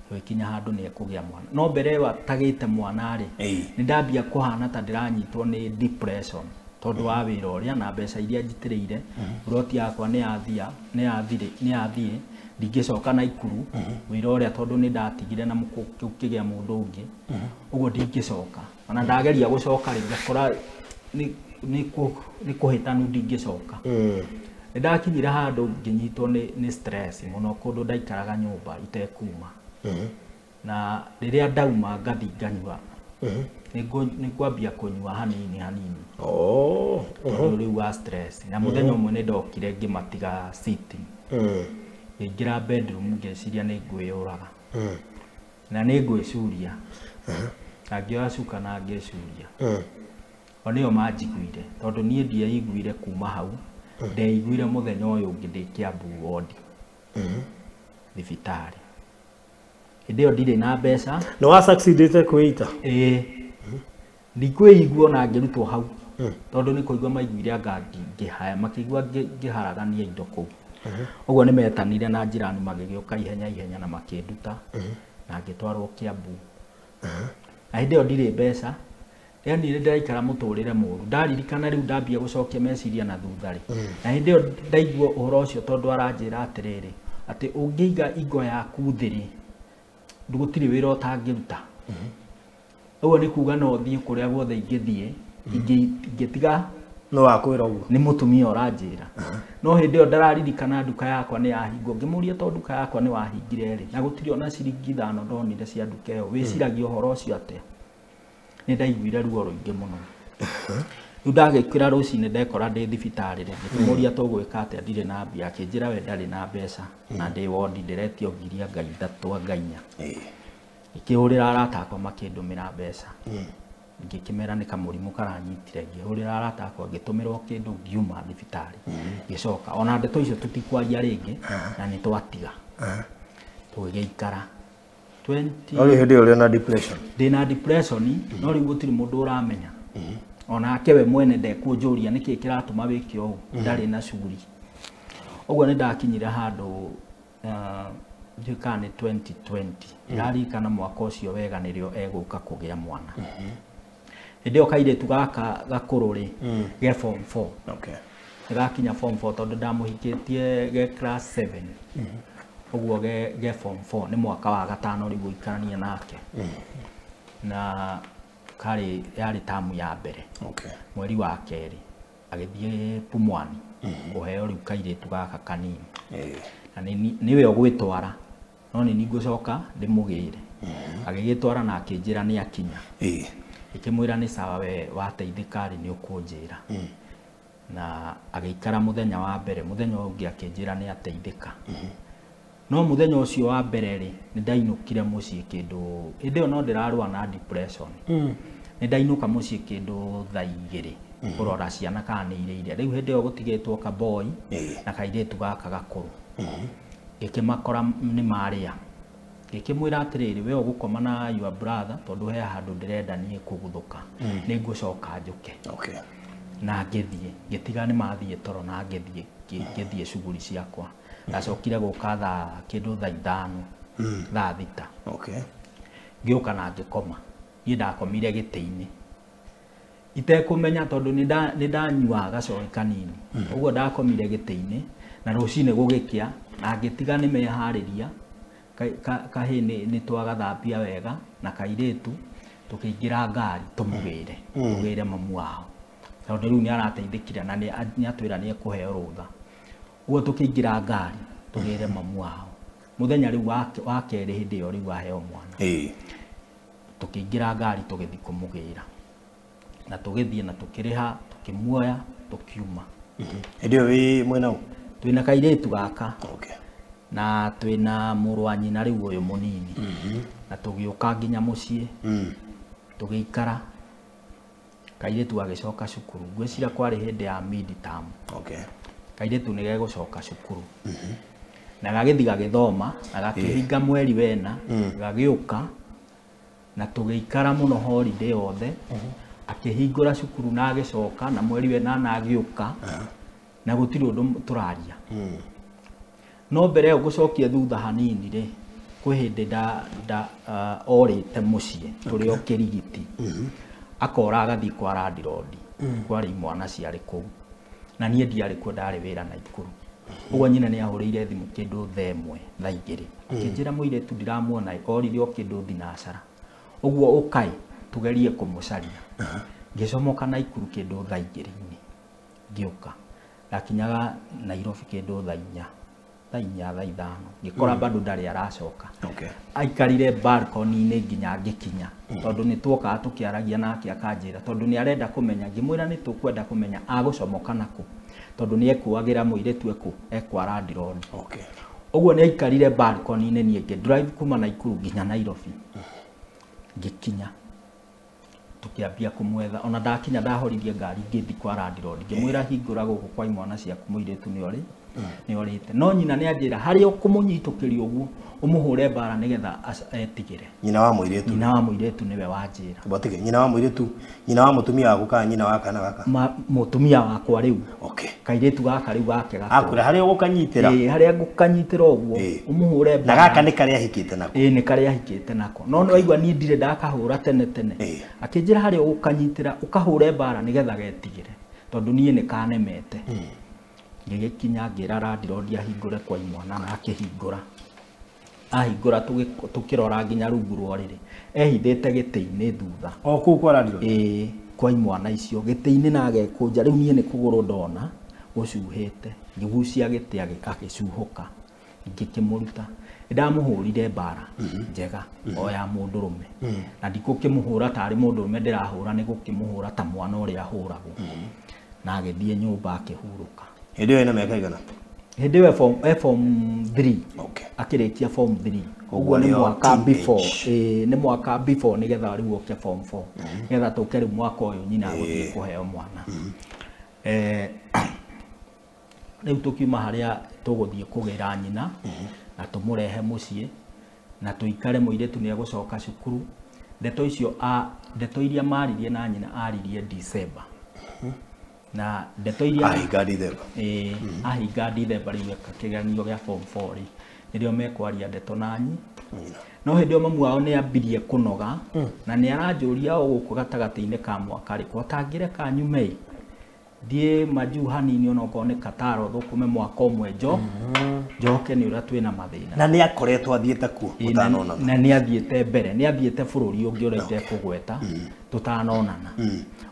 S5: Tũgĩkinya handũ nĩ ekũgĩa mwana. No mbere ĩyo atagĩte mwana rĩ, nĩ ndambia kũhana ta ndĩranyitwo nĩ depression tondũ wa wĩra ũrĩa na mbeca iria njitĩrĩire, buroti yakwa nĩ yathia, nĩ yathiĩ, ndingĩcoka Naikuru wĩra ũrĩa tondũ nĩ ndatigire na gũkĩgĩa mũndũ ũngĩ, ũguo ndingĩcoka. Ona ndageria gũcoka rĩ, ngakora nĩ kũhĩtanu ndingĩcoka. Nĩ ndakinyire handũ ngĩnyitwo nĩ stress mũno kũndũ ndaikaraga nyũmba itekuma. Na rĩrĩa ndauma ngathi nganyua, nĩ ngwambia kũnyua hanini hanini. Tondũ rĩu wa stress. Na mũthenya ũmwe nĩ ndokire ngĩmatiga sitting. Ngĩingĩra bedroom ngĩciria nĩ ngwĩyũraga. Na nĩ ngwĩcuria. Na ngĩoya cuka na ngĩcuria. O nĩo manjiguire tondũ niĩ ndieiguire kuma hau. Ndeiguire mũthenya ũyũ ũngĩ ndĩ Kiambu ward. Thibitarĩ. Hĩndĩ ĩyo ndirĩ na mbeca.
S4: Nĩ wa succeedĩte kwĩita?
S5: Ĩĩ. Ndikwĩigua ona ngĩrutwo hau. Tondũ nĩ kũigua maiguire anga ngĩhaya, makĩigua ngĩharagania indo kũu. Ũguo nĩ metanire na njirani magĩgĩũka ihenya ihenya na makĩnduta na ngĩtwarwo Kiambu. Na hĩndĩ ĩyo ndirĩ mbeca. Yaani nĩ ndĩraikara mũtũrĩre mũru. Ndaririkana rĩu ndambia gũcokia meciria na thutha rĩ. Na hĩndĩ ĩyo ndaigua ũhoro ũcio tondũ aranjĩra atĩrĩrĩ, atĩ ũngĩiga ingo yaku thĩ rĩ, gũtirĩ wĩra ũtangĩruta. Ũguo nĩ kuga no thiĩ kũrĩa guothe ingĩthiĩ, ingĩtiga
S4: No wakwĩra ũguo.
S5: Nĩ mũtumia ũranjĩra. No hĩndĩ ĩyo ndararirikana nduka yakwa nĩ yahingwo. Ngĩmũria tondũ nduka yakwa nĩ wahingire rĩ, na gũtirĩ ona ciringi 5 ndonire cia nduka ĩyo. Wĩciragia ũhoro ũcio atĩa? Nĩ ndaiguire ruo rũingĩ mũno. Rĩu ndagĩkĩra rũcinĩ ndekora ndĩ thibitarĩ rĩ, ngĩmũria tũgwĩka atĩa ndirĩ na mbia, akĩnjĩra we ndarĩ na mbeca na ndĩ wondi ndĩretio ngiri anga 3 anga 4. Ngĩkĩhũrĩra arata akwa makĩndũmĩra mbeca. Ngĩkĩmera nĩ kamũrimũ karanyitire, ngĩhũrĩra arata akwa ngĩtũmĩrwo kĩndũ ngiuma thibitarĩ. Ngĩcoka ona ndeto icio tũtikwaria rĩngĩ na nĩ twatiga. Tũgĩgĩikara. 20
S4: No rĩu hĩndĩ ĩyo ũrĩ na depression.
S5: Ndĩna depression, no rĩu gũtirĩ mũndũ ũramenya. Onake we mwene ndekũnjũria nĩkĩ kĩratũma wĩke ũũ, ndarĩ na cuguri. Ũguo nĩ ndakinyire handũ ndiũĩ kana nĩ 2020. Ndaririkana mwaka ũcio wega nĩrĩo egũka kũgĩa mwana. Hĩndĩ ĩyo kairĩtu gaka gakũrũ rĩ, ge form 4. Nĩgakinya form 4 tondũ ndamũhikĩtie ge class 7. Ũguo ge form 4 nĩ mwaka wa gatano rĩu gũikarania nake. Na karĩ yarĩ tamu ya mbere. Mweri wa kerĩ agĩthiĩ Pumwani kũheo rĩu kairĩtu gaka kanini. Na nĩwe ũgwĩtwara no nĩ ngũcoka ndĩmũgĩre. Agĩgĩtwara na akĩnjĩra nĩ akinya. Ngĩkĩmwĩra nĩ sawa we wateithĩka rĩ nĩ ũkũnjĩra. Na agĩikara mũthenya wa mbere, mũthenya ũyũ ũngĩ akĩnjĩra nĩ ateithĩka. No mũthenya ũcio wa mbere rĩ, nĩ ndainũkire mũciĩ kĩndũ, hĩndĩ ĩyo no ndĩrarũa na depression. Nĩ ndainũka mũciĩ kĩndũ thaa 2 kũrora ciana kana nĩ irĩire. Rĩu hĩndĩ ĩyo gũtigĩtwo kaboi na kairĩtu gaka gakũrũ. Ngĩkĩmakora nĩ marĩa. Ngĩkĩmwĩra atĩrĩrĩ, we ũgũkoma na your brother tondũ he handũ ndĩrenda niĩ kũguthũka. Nĩ ngũcoka njũke. Na ngĩthiĩ, ngĩtiga nĩ mathiĩ toro na ngĩthiĩ, ngĩthiĩ cuguri ciakwa. Ndacokire gũka thaa kĩndũ thaa 5, thaa 6. Ngĩũka na ngĩkoma. Niĩ ndakomire gĩtĩ-inĩ. Itekũmenya tondũ nĩ ndanyuaga gacohi kanini. Ũguo ndakomire gĩtĩ-inĩ na rũcinĩ gũgĩkĩa na ngĩtiga nĩ meharĩria. Kahĩĩ nĩ twagathambia wega na kairĩtu tũkĩingĩra ngari tũmũgĩre, tũgĩre mamu wao. Tondũ rĩu nĩ arateithĩkire na nĩ atwĩra nĩ ekũheo rũtha. Ũguo tũkĩingĩra ngari tũgĩre mamu wao. Mũthenya rĩu wa kerĩ hĩndĩ ĩyo rĩu aheo mwana. Tũkĩingĩra ngari tũgĩthiĩ kũmũgĩra. Na tũgĩthiĩ na tũkĩrĩha, tũkĩmuoya, tũkiuma.
S4: Hĩndĩ ĩyo wĩ mwena ũ?
S5: Twĩna kairĩtu gaka. Na twĩna mũrũ wa nyina rĩu ũyũ mũnini. Na tũgĩũka nginya mũciĩ. Tũgĩikara. Kairĩtu gagĩcoka cukuru. Ngwĩciria kwarĩ hĩndĩ ya mid term. Kairĩtu nĩ gegũcoka cukuru. Na gagĩthiĩ gagĩthoma, na gakĩhinga mweri wena, gagĩũka, na tũgĩikara mũno holiday yothe. Akĩhingũra cukuru na agĩcoka, na mweri wena na agĩũka, na gũtirĩ ũndũ tũraria. No mbere ĩyo ngũcokia thutha hanini rĩ, Kwĩ hĩndĩ nda orĩte mũciĩ tũrĩ o Kĩrigiti. Akora agathiĩ kwa landlord. Kwarĩ imwana ciarĩ kũu. Na niĩ ndiarĩ kuo, ndarĩ wĩra Naikuru. Ũguo nyina nĩ ahũrĩire thimũ kĩndũ thaa 1 thaa 2. Akĩnjĩra mũirĩtu ndiramuona orire o kĩndũ thinacara. Ũguo ũkai tũgerie kũmũcaria. Ngĩcomoka Naikuru kĩndũ thaa 2-inĩ. Ngĩũka. Ndakinyaga Nairobi kĩndũ thaa 4. Thaa 4 thaa 5. Ngĩkora bado ndarĩ aracoka. Aikarire balcony-inĩ nginya ngĩkinya. Tondũ nĩ tuokaga tũkĩaragia nake akanjĩra tondũ nĩ arenda kũmenya, ngĩmwĩra nĩ tũkwenda kũmenya agũcomoka nakũ. Tondũ nĩ ekuagĩra mũirĩtu ekwa landlord. Ũguo nĩ aikarire balcony-inĩ niĩ ngĩ drive kuma Naikuru nginya Nairobi. Ngĩkinya. Tũkĩambia kũmwetha. Ona ndakinya ndahoririe ngari ngĩthiĩ kwa landlord. Ngĩmwĩra hingũra gũkũ kwa imwana ciaku mũirĩtu nĩ orĩ. Nĩ orĩte. No nyina nĩ anjĩra harĩa ũkũmũnyitũkĩria ũguo ũmũhũre mbara nĩgetha etigĩre.
S4: Nyina wa mũirĩtu.
S5: Nyina wa mũirĩtu nĩwe wanjĩra.
S4: Batige nyina wa mũirĩtu, nyina wa mũtumia waku kana nyina wa kana gaka?
S5: Mũtumia wakwa rĩu. Kairĩtu gaka rĩu gake gaka.
S4: Akũra harĩa ũgũkanyitĩra.
S5: Ĩĩ, harĩa ngũkanyitĩra ũguo ũmũhũre mbara.
S4: Na gaka nĩ karĩa ahikĩte nako.
S5: Ĩĩ, nĩ karĩa ahikĩte nako. No nĩ waigua niĩ ndirĩ ndakahũra tene tene. Akĩnjĩra harĩa ũgũkanyitĩra ũkahũre mbara nĩgetha getigĩre. Tondũ niĩ nĩ kanemete. Ngĩgĩkinya ngĩra landlord ahingũre kwa imwana na akĩhingũra. Ahingũra tũkĩrora nginya rungu rwa ũrĩrĩ. Ehithĩte gĩtĩ-inĩ thutha.
S4: O kũu kwa landlord?
S5: Ĩĩ, kwa imwana icio gĩtĩ-inĩ na agekũnja. Rĩu niĩ nĩ kũgũrũ ndona gũcuhĩte. Ngĩgucia gĩtĩ agĩcuhũka. Ngĩkĩmũruta. Ndamũhũrire mbara njega o ya mũndũrũme. Na ndikũkĩmũhũra tarĩ mũndũrũme ndĩrahũra, nĩ gũkĩmũhũra ta mwana ũrĩa ahũragwo. Na agĩthiĩ nyũmba akĩhurũka.
S4: Hĩndĩ ĩyo ena mĩaka ĩigana?
S5: Hĩndĩ ĩyo form 3. Akĩrĩkia form 3. Ũguo nĩ mwaka before. Ĩĩ, nĩ mwaka before nĩgetha rĩu oke form 4. Nĩgetha tũke rĩu mwaka ũyũ nyina agũthiĩ kũheo mwana. Rĩu tũkiuma harĩa tũgũthiĩ kũgĩra nyina na tũmũrehe mũciĩ na tũikare mũirĩtu nĩ egũcoka cukuru. Ndeto icio ndeto iria maririe na nyina aririe December. Na ndeto iria
S4: ahinga December.
S5: Ĩĩ, ahinga December rĩu eka kĩgeranio gĩa form 4 rĩ. Nĩrĩo mekwaria ndeto na nyina. No hĩndĩ ĩyo mamu wao nĩ ambirie kũnoga na nĩ aranjũria o gũkũ gatagatĩ-inĩ ka mwaka rĩ, ko atangĩreka nyume ĩ thiĩ majuu hanini onokorwo nĩ Qatar thũkũme mwaka ũmwe njoke nĩ ũrĩa twĩna mathĩna.
S4: Na nĩ akoretwo athiĩte kuo tũtanonana.
S5: Na nĩ athiĩte mbere, nĩ athiĩte bũrũri ũngĩ ũrĩa itekũgweta tũtanonana.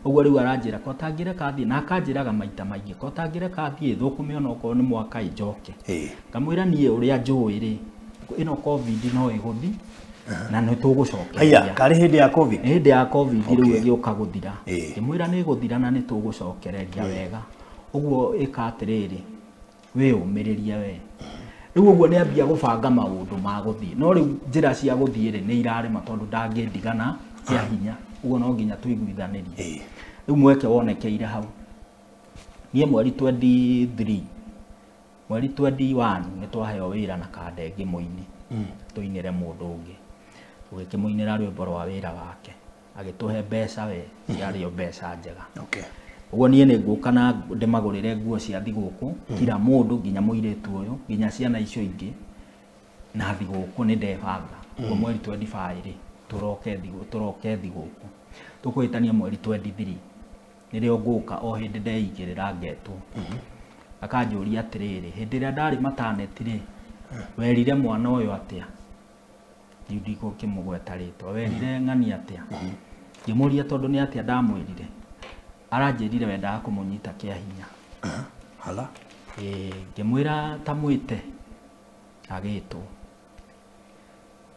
S5: Ũguo rĩu aranjĩra ko atangĩreka thiĩ, na akanjĩraga maita maingĩ ko atangĩreka thiĩ thũkũme onokorwo nĩ mwaka ĩ njoke. Ngamwĩra niĩ ũrĩa njũĩ rĩ, ĩno COVID no ĩgũthiĩ na nĩ tũgũcokereria.
S4: Haiya, karĩ hĩndĩ ya COVID?
S5: Hĩndĩ ya COVID rĩu ĩgĩũka gũthira. Ngĩmwĩra nĩ ĩgũthira na nĩ tũgũcokereria wega. Ũguo ĩka atĩrĩrĩ, wĩyũmĩrĩrie we. Rĩu ũguo nĩ ambia gũbanga maũndũ ma gũthiĩ. No rĩu njĩra cia gũthiĩ rĩ, nĩ irarema tondũ ndangĩndigana kĩa hinya. Ũguo no nginya tũiguithanĩrie. Rĩu mweke wonekeire hau. Niĩ mweri 23, mweri 21 nĩ twaheo wĩra na Kandenge mũini. Tũinĩre mũndũ ũngĩ. Tũgĩkĩmũinĩra rwĩmbo rwa wĩra wake. Agĩtũhe mbeca we, ciarĩ o mbeca njega. Ũguo niĩ nĩ ngũka na ndĩmagũrĩre nguo cia thigũkũ, kila mũndũ nginya mũirĩtu ũyũ, nginya ciana icio ingĩ, na thigũkũ nĩ ndebanga. Ũguo mweri 25 rĩ, tũroke thigũkũ. Tũkũhĩtania mweri 23, nĩrĩo ngũka o hĩndĩ ndeigĩrĩra ngetwo. Akanjũria atĩrĩrĩ, hĩndĩ ĩrĩa ndarĩ mataneti rĩ, werire mwana ũyũ atĩa? Rĩu ndigũkĩmũgweta rĩtwa. Werire ng'ani atĩa? Ngĩmũria tondũ nĩ atĩa ndamwĩrire. Aranjĩrire wendaga kũmũnyita kĩa hinya.
S4: Hala.
S5: Ĩĩ, ngĩmwĩra ta mwĩte. Agĩtwo.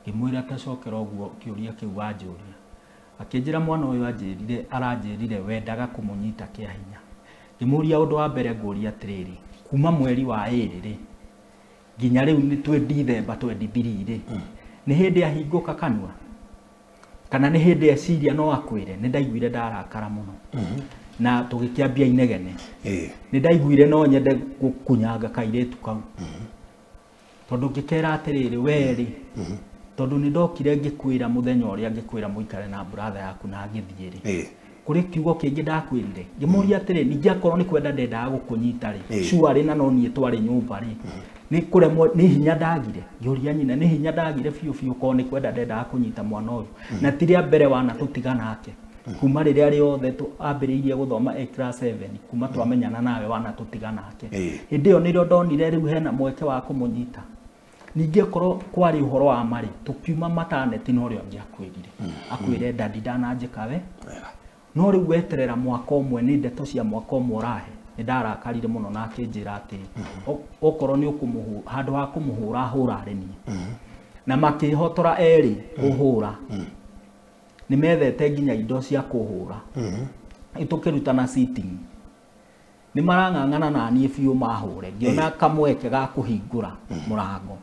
S5: Ngĩmwĩra tacokera ũguo kĩũria kĩu wanjũria. Akĩnjĩra mwana ũyũ aranjĩrire wendaga kũmũnyita kĩa hinya. Ngĩmũria ũndũ wa mbere ngũria atĩrĩrĩ, kuma mweri wa 2 rĩ, nginya rĩu nĩ twĩ December 23 rĩ, nĩ hĩndĩ ahingũka kanua kana nĩ hĩndĩ eciria no akwĩre? Nĩ ndaiguire ndarakara mũno. Na tũgĩkĩambia inegene. Nĩ ndaiguire no nyende gũkunyanga kairĩtu kau. Tondũ ngĩkera atĩrĩrĩ, we rĩ, tondũ nĩ ndokire ngĩkwĩra mũthenya ũrĩa ngĩkwĩra mũikare na brother yaku na ngĩthiĩ rĩ. Kũrĩ kiugo kĩngĩ ndakwĩrire. Ngĩmũria atĩrĩ, ningĩ akorwo nĩ kwenda ndendaga gũkũnyita rĩ, sure na no niĩ twarĩ nyũmba rĩ, Nĩ kũremwo nĩ hinya ndagire ngĩũria nyina nĩ hinya ndagire biũ biũ korwo nĩ kwenda ndendaga kũnyita mwana ũyũ na ti rĩa mbere wana tũtiga nake kuma rĩrĩa rĩothe ambĩrĩirie gũthoma e class 7 kuma twamenyana nawe wana tũtiga nake hĩndĩ ĩyo nĩrĩo ndonire rĩu hena mweke wa kũmũnyita ningĩ korwo kwarĩ ũhoro wa marĩ tũkiuma mataneti na ũrĩa ũngĩ akwĩrire akwĩre dadi ndananjĩka we no rĩu weterera mwaka ũmwe nĩ ndeto cia mwaka ũmwe ũrahe nĩ ndarakarire mũno na akĩnjĩra atĩ okorwo nĩ ũkũmũhũra handũ ha kũmũhũra hũra arĩ niĩ na makĩhotora erĩ kũhũra nĩ methete nginya indo cia kũhũra tũkĩrutana sitting nĩ marang'ang'ana na niĩ biũ mahũre ngĩona kamweke ga kũhingũra mũrango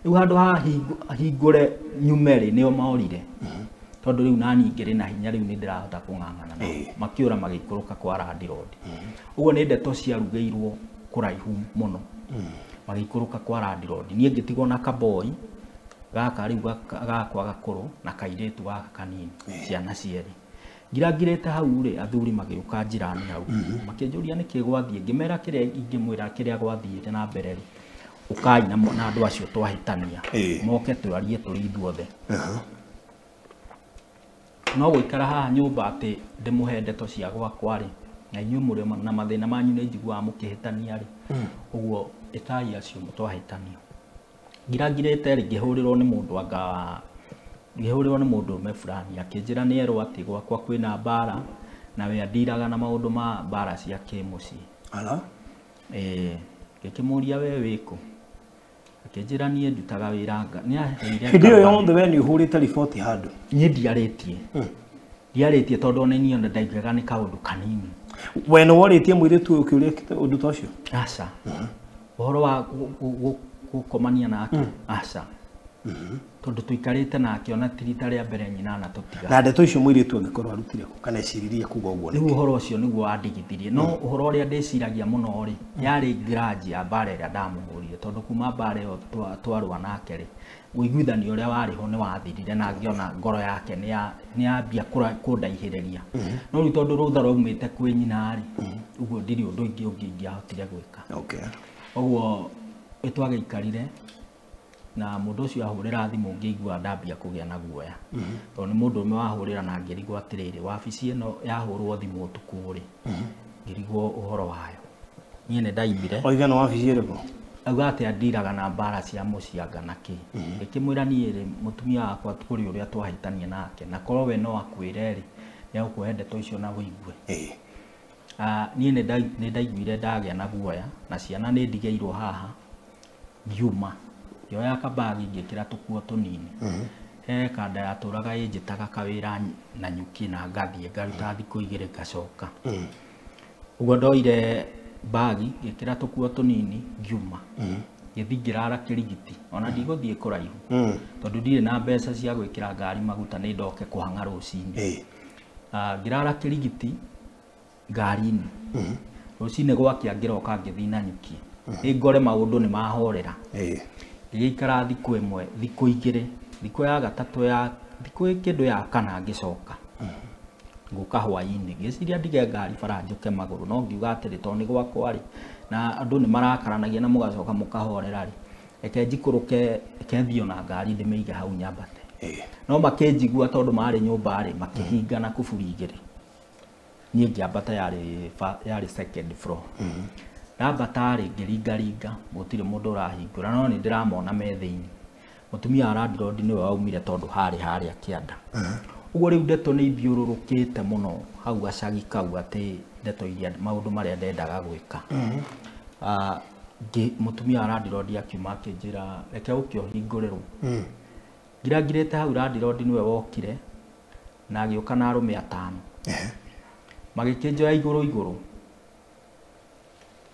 S5: rĩu handũ ha hingũre nyume rĩ nĩo maorire tondũ rĩu nani ngĩrĩ na hinya rĩu nĩ ndĩrahota kũng'ang'ana nao makĩũra magĩikũrũka kwa landlord ũguo nĩ ndeto ciarugĩirwo kũraihu mũno magĩikũrũka kwa landlord niĩ ngĩtigwo na kaboi gaka rĩu gakwa gakũrũ na kairĩtu gaka kanini ciana cierĩ ngirangirĩte hau rĩ athuri magĩũka njirani hau makĩnjũria nĩkĩ gwathiĩ ngĩmera kĩrĩa ingĩmwĩra kĩrĩa gwathiĩte na mbere rĩ ũkai na andũ acio twahĩtania moke twarie tũrĩ ithuothe no gũikara haha nyũmba atĩ ndĩmũhe ndeto cia gwakwa rĩ na inyuĩ mũrĩ na mathĩna manyu nĩ njiguaga mũkĩhĩtania rĩ ũguo ĩtai acio twahĩtania ngirangirĩte rĩ ngĩhũrĩrwo nĩ mũndũ anga ngĩhũrĩrwo nĩ mũndũ ũmwe fulani akĩnjĩra nĩ erwo atĩ gwakwa kwĩna mbara na we andiraga na maũndũ ma mbara cia kĩmũciĩ ngĩkĩmũria we wĩkũ akĩnjĩra niĩ ndutaga wĩra nĩaheire
S4: hĩndĩ ĩyo yothe we nĩ ũhũrĩte riboti handũ
S5: niĩ ndiarĩtie ndiarĩtie tondũ ona niĩ ona ndaiguaga nĩ kaũndũ kanini
S4: we nĩ worĩtie mũirĩtu ũyũ kĩũria ũndũ ta ũcio
S5: aca ũhoro wa gũkomania nake aca tondũ tũikarĩte nake ona ti rita rĩa mbere nyina na tũtiga
S4: na ndeto icio mũirĩtu angĩkorwo arutire kũ kana eciririe kuga ũguo
S5: rĩu ũhoro ũcio nĩguo wandigithirie no ũhoro ũrĩa ndĩciragia mũno rĩ yarĩ grudge ya mbara ĩrĩa ndamũhũrire tondũ kuma mbara ĩyo twarũa nake rĩ ũiguithanio ũrĩa warĩ ho nĩ wathirire na ngĩona ngoro yake nĩ yambia kũndaihĩrĩria no rĩu tondũ rũtha rwaumĩte kwĩ nyina rĩ ũguo ndirĩ ũndũ ingĩ ũngĩ ingĩahotire gwĩka ũguo ĩtwagĩikarire na mũndũ ũcio ahũrĩra thimũ ngĩigua ndambia kũgĩa na guoya tondũ nĩ mũndũ ũmwe wahũrĩra na ngĩrigwo atĩrĩrĩ wabici ĩno yahũrwo thimũ ũtukũ rĩ ngĩrigwo ũhoro wayo niĩ nĩ ndaimire
S4: oigana wabici ĩrĩkũ
S5: auga atĩ andiraga na mbara cia mũcianga na kĩ ngĩkĩmwĩra niĩ rĩ mũtumia wakwa kũrĩ ũrĩa twahĩtania nake na korwo we no akwĩre rĩ nĩegũkũhe ndeto icio na ũigue niĩ nĩ ndaiguire ndagĩa na guoya na ciana nĩ ndigĩirwo haha ngiuma ngĩoya kabagi ngĩkĩra tũkuo tũnini he kanda yatũraga ĩnjĩtaga kawĩra na nyuki na ngathiĩ ngaruta thikũ igĩrĩ ngacoka ũguo ndoire bagi ngĩkĩra tũkuo tũnini ngiuma ngĩthiĩ ngĩrara kĩrigiti ona ndigũthiĩ kũraihu tondũ ndirĩ na mbeca cia gwĩkĩra ngari maguta nĩ ndoke kũhang'a rũcinĩ ngĩrara kĩrigiti ngari-inĩ rũcinĩ gwakĩa ngĩroka ngĩthiĩ na nyuki ngore maũndũ nĩ mahorera ngĩgĩikara thikũ ĩmwe thikũ igĩrĩ thikũ ya gatatũ ya thikũ kĩndũ ya kana ngĩcoka ngũka hwaĩ-inĩ ngĩciria ndige ngari bara njũke magũrũ no ngiuga atĩrĩ tondũ nĩ gwakwa rĩ na andũ nĩ marakaranagia na mũgacoka mũkahorera rĩ reke njikũrũke reke thiĩ ona ngari ndĩmĩige hau nyambate no makĩnjigua tondũ marĩ nyũmba rĩ makĩhinga na kuburi igĩrĩ niĩ ngĩambata yarĩ second floor ndambata rĩ ngĩringaringa gũtirĩ mũndũ ũrahingũra no nĩ ndĩramona me thĩinĩ mũtumia wa landlord nĩwe waumire tondũ harĩ harĩa kĩanda ũguo rĩu ndeto nĩ ithiũrũrũkĩte mũno hau gacagi kau atĩ ndeto iria maũndũ marĩa ndendaga gwĩka mũtumia wa landlord akiuma akĩnjĩra reke ũke ũhingũrĩrwo ngirangirĩte hau landlord nĩwe wokire na agĩũka na arũme atano magĩkĩnjoya igũrũ igũrũ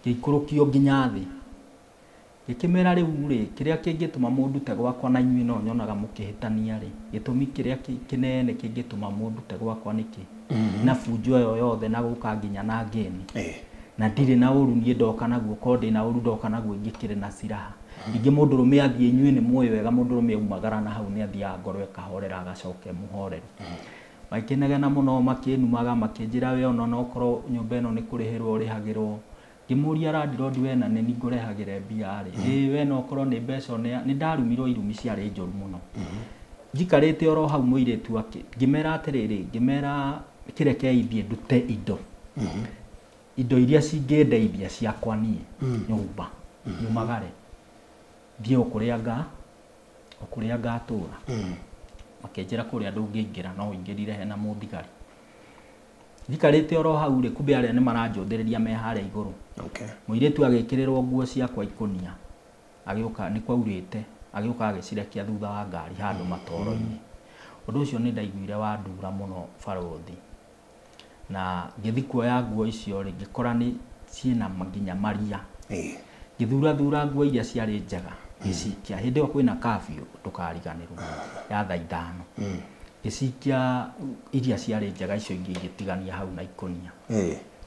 S5: ngĩikũrũkio nginya thĩ ngĩkĩmera rĩu rĩ kĩrĩa kĩngĩtũma mũndute gwakwa na inyuĩ no nyonaga mũkĩhĩtania rĩ gĩtũmi kĩrĩa kĩnene kĩngĩtũma mũndute gwakwa nĩkĩ na bunjo ĩyo yothe na gũka nginya na ngeni na ndirĩ na ũru niĩ ndoka naguo korwo ndĩ na ũru ndoka naguo ingĩkĩrĩ na siraha ningĩ mũndũrũme athiĩ inyuĩ nĩ mũĩ wega mũndũrũme aumagara na hau nĩ athiaga ngoro ĩkahorera agacoka mũhoreru makĩnegena mũno makĩnumaga makĩnjĩra we ona okorwo nyũmba ĩno nĩ kũrĩhĩrwo ũrĩhagĩrwo Ngĩmũria landlord we na nĩ ngũrehagĩre mbia rĩ, ĩĩ we no korwo nĩ mbeca nĩ ndarumirwo irumi ciarĩ njũru mũno. Njikarĩte oro hau mũirĩtu ake ngĩmera atĩrĩrĩ, ngĩmera kĩrekei thiĩ ndute indo. Indo iria cingĩndeithia ciakwa niĩ nyũmba nyumagare thiĩ o kũrĩa ngatũra. Makĩnjĩra kũrĩa ndũngĩingĩra no ũingĩrire hena mũthigari. Njikarĩte oro hau rĩ, kumbe arĩa nĩ maranjũthĩrĩria me harĩa igũrũ.
S4: Okay.
S5: Mũirĩtu agĩkĩrĩrwo nguo ciakwa ikũnia, agĩũka nĩ kwaurĩte, agĩũka agĩcirekia thutha wa ngari handũ matoro-inĩ. Ũndũ ũcio nĩ ndaiguire wandura mũno barũthi. Na ngĩthiĩ kuoya nguo icio rĩ, ngĩkora nĩ ciĩna nginya maria. Ngĩthurathura nguo iria ciarĩ njega ngĩcikia. Hĩndĩ ĩyo kwĩna curfew ndũkariganĩrwo ya thaa 5. Ngĩcikia iria ciarĩ njega icio ingĩ ngĩtigania hau na ikũnia.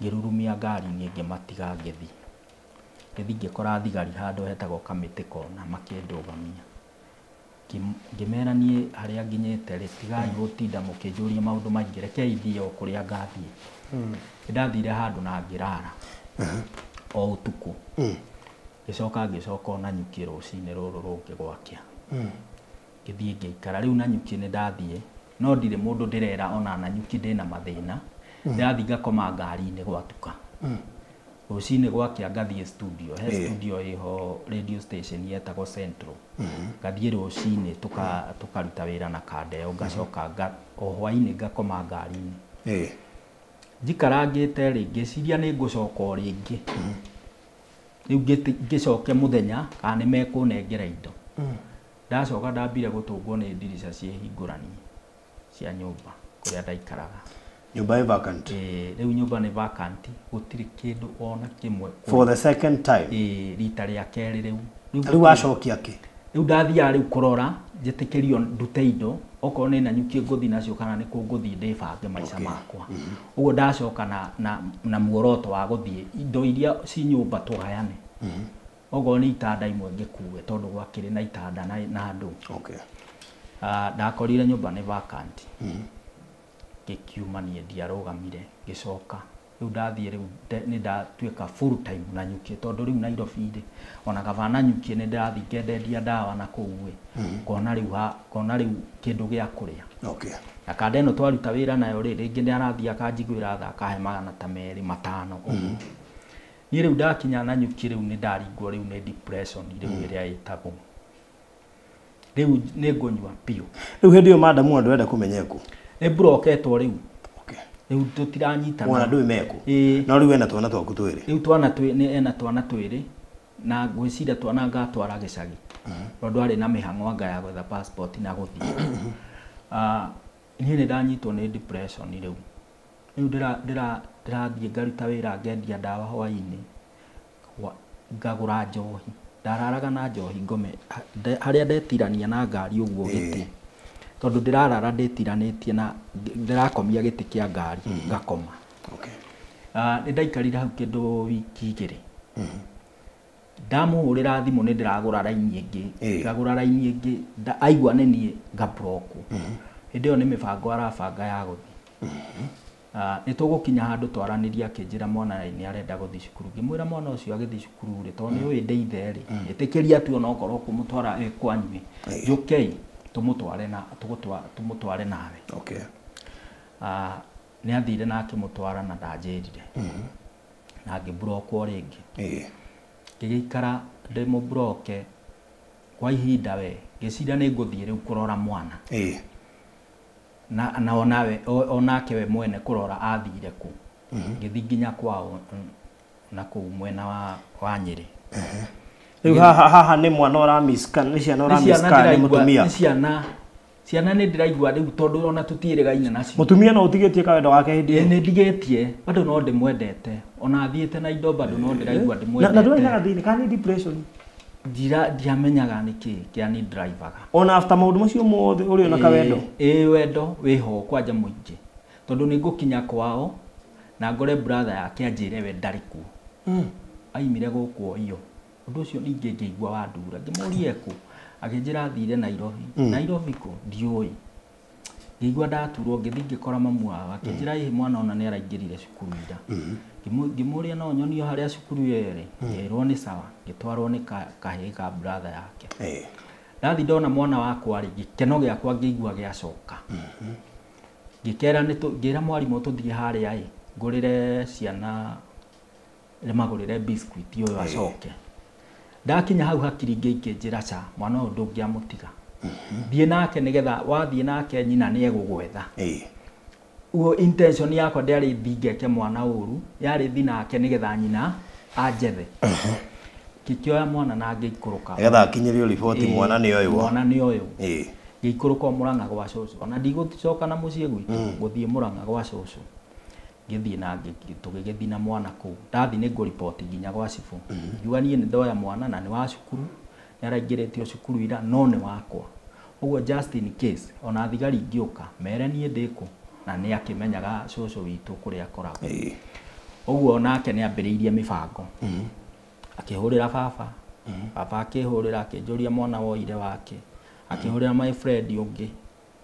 S5: Ngĩrurumia ngari-inĩ ngĩmatiga ngĩthiĩ. Ngĩthiĩ ngĩkora thigari handũ hetagwo Kamĩtĩ Kona makĩndũgamia. Ngĩmera niĩ harĩa nginyĩte rĩ, tigai gũtinda mũkĩnjũria maũndũ maingĩ, rekei thiĩ o kũrĩa ngathiĩ. Nĩndathire handũ na ngĩrara o ũtukũ. Ngĩcoka ngĩcoka o Nanyuki rũcinĩ rũrũ rũngĩ gwakĩa. Ngĩthiĩ ngĩikara rĩu Nanyuki nĩndathiĩ, no ndirĩ mũndũ ndĩrera ona Nanyuki ndĩna mathĩna. Ndĩrathiĩ ngakoma ngari-inĩ gwatuka. Rũcinĩ gwakĩa ngathiĩ studio, he studio ĩho radio station yetagwo Central. Ngathiĩ rũcinĩ tũkaruta wĩra na kanda ĩyo, ngacoka o hwainĩ ngakoma ngari-inĩ. Njikarangĩte rĩ, ngĩciria nĩ ngũcoka o rĩngĩ. Rĩu ngĩcoke mũthenya kana nĩ mekũnengera indo. Ndacoka ndambire gũtũngwo nĩ ndirica ciĩhingũranie cia nyũmba kũrĩa ndaikaraga.
S4: Nyũmba ĩ vacant.
S5: Rĩu nyũmba nĩ vacant, gũtirĩ kĩndũ ona kĩmwe.
S4: For the second time.
S5: Rita rĩa kerĩ rĩu.
S4: Rĩu wacokia kĩ?
S5: Rĩu ndathiaga rĩu kũrora njĩtĩkĩrio ndute indo, okorwo nĩ Nanyuki ngũthiĩ nacio kana nĩ kũ ngũthiĩ ndĩbange maica makwa. Ũguo ndacoka na muoroto wa gũthiĩ indo iria ci nyũmba tũgayane. Okorwo nĩ itanda imwe ngĩkue tondũ gwakĩrĩ na itanda na andũ.
S4: Okay.
S5: Ndakorire nyũmba nĩ vacant. Ngĩkiuma niĩ ndiarũgamire, ngĩcoka. Rĩu ndathiĩ rĩu nĩ ndatuĩka full time Nanyuki tondũ rĩu Nairobi rĩ, ona kaba Nanyuki nĩ ndĩrathiĩ ngendendia ndawa na kũu ĩ, ngona rĩu kĩndũ gĩa kũrĩa.
S4: Okay.
S5: Na kanda ĩno twaruta wĩra nayo rĩ, rĩngĩ nĩ arathiĩ akanjiguĩra tha akahe 200 500 ũguo. Niĩ rĩu ndakinya Nanyuki rĩu nĩ ndaringwo rĩu nĩ depression rĩu ĩrĩa ĩtagwo. Rĩu nĩ ngũnyua biũ.
S4: Rĩu hĩndĩ ĩyo madamu andũ enda kũmenya kũ?
S5: Nĩ mburoketwo rĩu.
S4: Okay.
S5: Rĩu tũtiranyitana.
S4: Mwana ndũĩ meku. No rĩu ena twana twaku twĩrĩ.
S5: Rĩu twana twĩ ena twana twĩrĩ na ngwĩciria twana ngatwara gĩcagi. Tondũ arĩ na mĩhang'o anga ya gwetha passport na gũthiĩ. Niĩ nĩ ndanyitwo nĩ depression rĩu. Rĩu ndĩrathiĩ ngaruta wĩra ngendia ndawa hwainĩ, ngagũra njohi. Ndararaga na njohi ngome harĩa ndetirania na ngari ũguo gĩtĩ. Tondũ ndĩrarara ndĩtiranĩtie na ndĩrakomia gĩtĩ kĩa ngari ngakoma.
S4: Okay.
S5: Nĩ ndaikarire hau kĩndũ wiki 2. Ndamũhũrĩra thimũ nĩ ndĩragũra raini ĩngĩ, ngagũra raini ĩngĩ, aigua nĩ niĩ ngaburokwo. Hĩndĩ ĩyo nĩ mĩbango arabanga ya gũthiĩ. Nĩ tũgũkinya handũ twaranĩria akĩnjĩra mwana nĩ arenda gũthiĩ cukuru. Ngĩmwĩra mwana ũcio agĩthiĩ cukuru rĩ, tondũ nĩ ũĩ ndĩ ithe rĩ, ĩtĩkĩria tu onokorwo kũmũtwara kwanyu ĩ, njũkei tũmũtware na tũmũtware nawe.
S4: Okay.
S5: Nĩ athire na akĩmũtwara na ndanjĩrire. Na ngĩburokwo rĩngĩ. Ngĩgĩikara ndĩmũburoke kwa ihinda we, ngĩciria nĩ ngũthiĩ rĩu kũrora mwana. Na onawe onake we mwene kũrora athire kũ. Ngĩthiĩ nginya kwao na kũu mwena wa Nyĩrĩ.
S4: Rĩu haha nĩ mwana ũramiss kana nĩ ciana ũramiss kana nĩ mũtumia?
S5: Nĩ ciana. Ciana nĩ ndĩraigua rĩu tondũ ona tũtiĩrĩgaine nacio.
S4: Mũtumia no ũtigĩtie kawendo gake hĩndĩ ĩyo?
S5: Nĩ ndigĩtie, bado no ndĩmwendete. Ona thiĩte na indo bado no ndĩraigua ndĩmwendete.
S4: Na ndũrĩ na gathĩna kana nĩ depression?
S5: Ndiamenyaga nĩkĩ kĩa ni drivaga.
S4: Ona after maũndũ macio mothe ũrĩ ona kawendo?
S5: Ĩĩ wendo wĩho kwanja mũingĩ. Tondũ nĩ ngũkinya kwao na ngore brother yake anjĩre we ndarĩ kuo. Aimire gũkũ iyo. Ũndũ ũcio ningĩ ngĩigua wandura. Ngĩmũria ekũ? Akĩnjĩra athire Nairobi. Nairobi kũ? Ndiũĩ. Ngĩigua ndaturwo ngĩthiĩ ngĩkora mamu wao akĩnjĩra ĩĩ mwana ona nĩ araingĩrire cukuru ira. Ngĩmũria no nyonio harĩa cukuru ĩyo ĩrĩ. Ngĩrwo nĩ sawa. Ngĩtwarwo nĩ kahĩĩ ka brother yake. Ndathi ndona mwana wakwa rĩ, gĩkeno gĩakwa ngĩigua gĩacoka. Ngĩkera ngĩra mwarimũ tũthiĩ harĩa ĩ ngũrĩre ciana ndĩmagũrĩre biscuit ũyũ acoke. Ndakinya hau hakiri ngĩinjĩra ca mwana ũyũ ndũngĩamũtiga. Thiĩ nake nĩgetha wathiĩ nake nyina nĩ egũgwetha. Ũguo intention yakwa ndĩarĩ thiĩ ngeke mwana ũru, yarĩ thiĩ nake nĩgetha nyina anjethe. Ngĩkĩoya mwana na ngĩikũrũka.
S4: Nĩgetha akinyĩrio riboti mwana nĩ ũyũ.
S5: Mwana nĩ ũyũ. Ngĩikũrũka Mũrang'a gwa cũcũ. Ona ndigũcoka na mũciĩ gwitũ, gũthiĩ Mũrang'a gwa cũcũ. Ngĩthiĩ na tũgĩgĩthiĩ na mwana kũu. Ndathiĩ nĩ ngũriboti nginya gwa cibũ. Ngiuga niĩ nĩ ndoya mwana na nĩ wa cukuru, nĩ araingĩrĩtio cukuru ira no nĩ wakwa. Ũguo just in case ona thigari ingĩũka mere niĩ ndĩkũ na nĩ akĩmenyaga cũcũ witũ kũrĩa akoragwo. Ũguo nake nĩ ambĩrĩirie mĩbango. Akĩhũrĩra baba. Baba akĩhũrĩra akĩnjũria mwana woire wake. Akĩhũrĩra my friend ũngĩ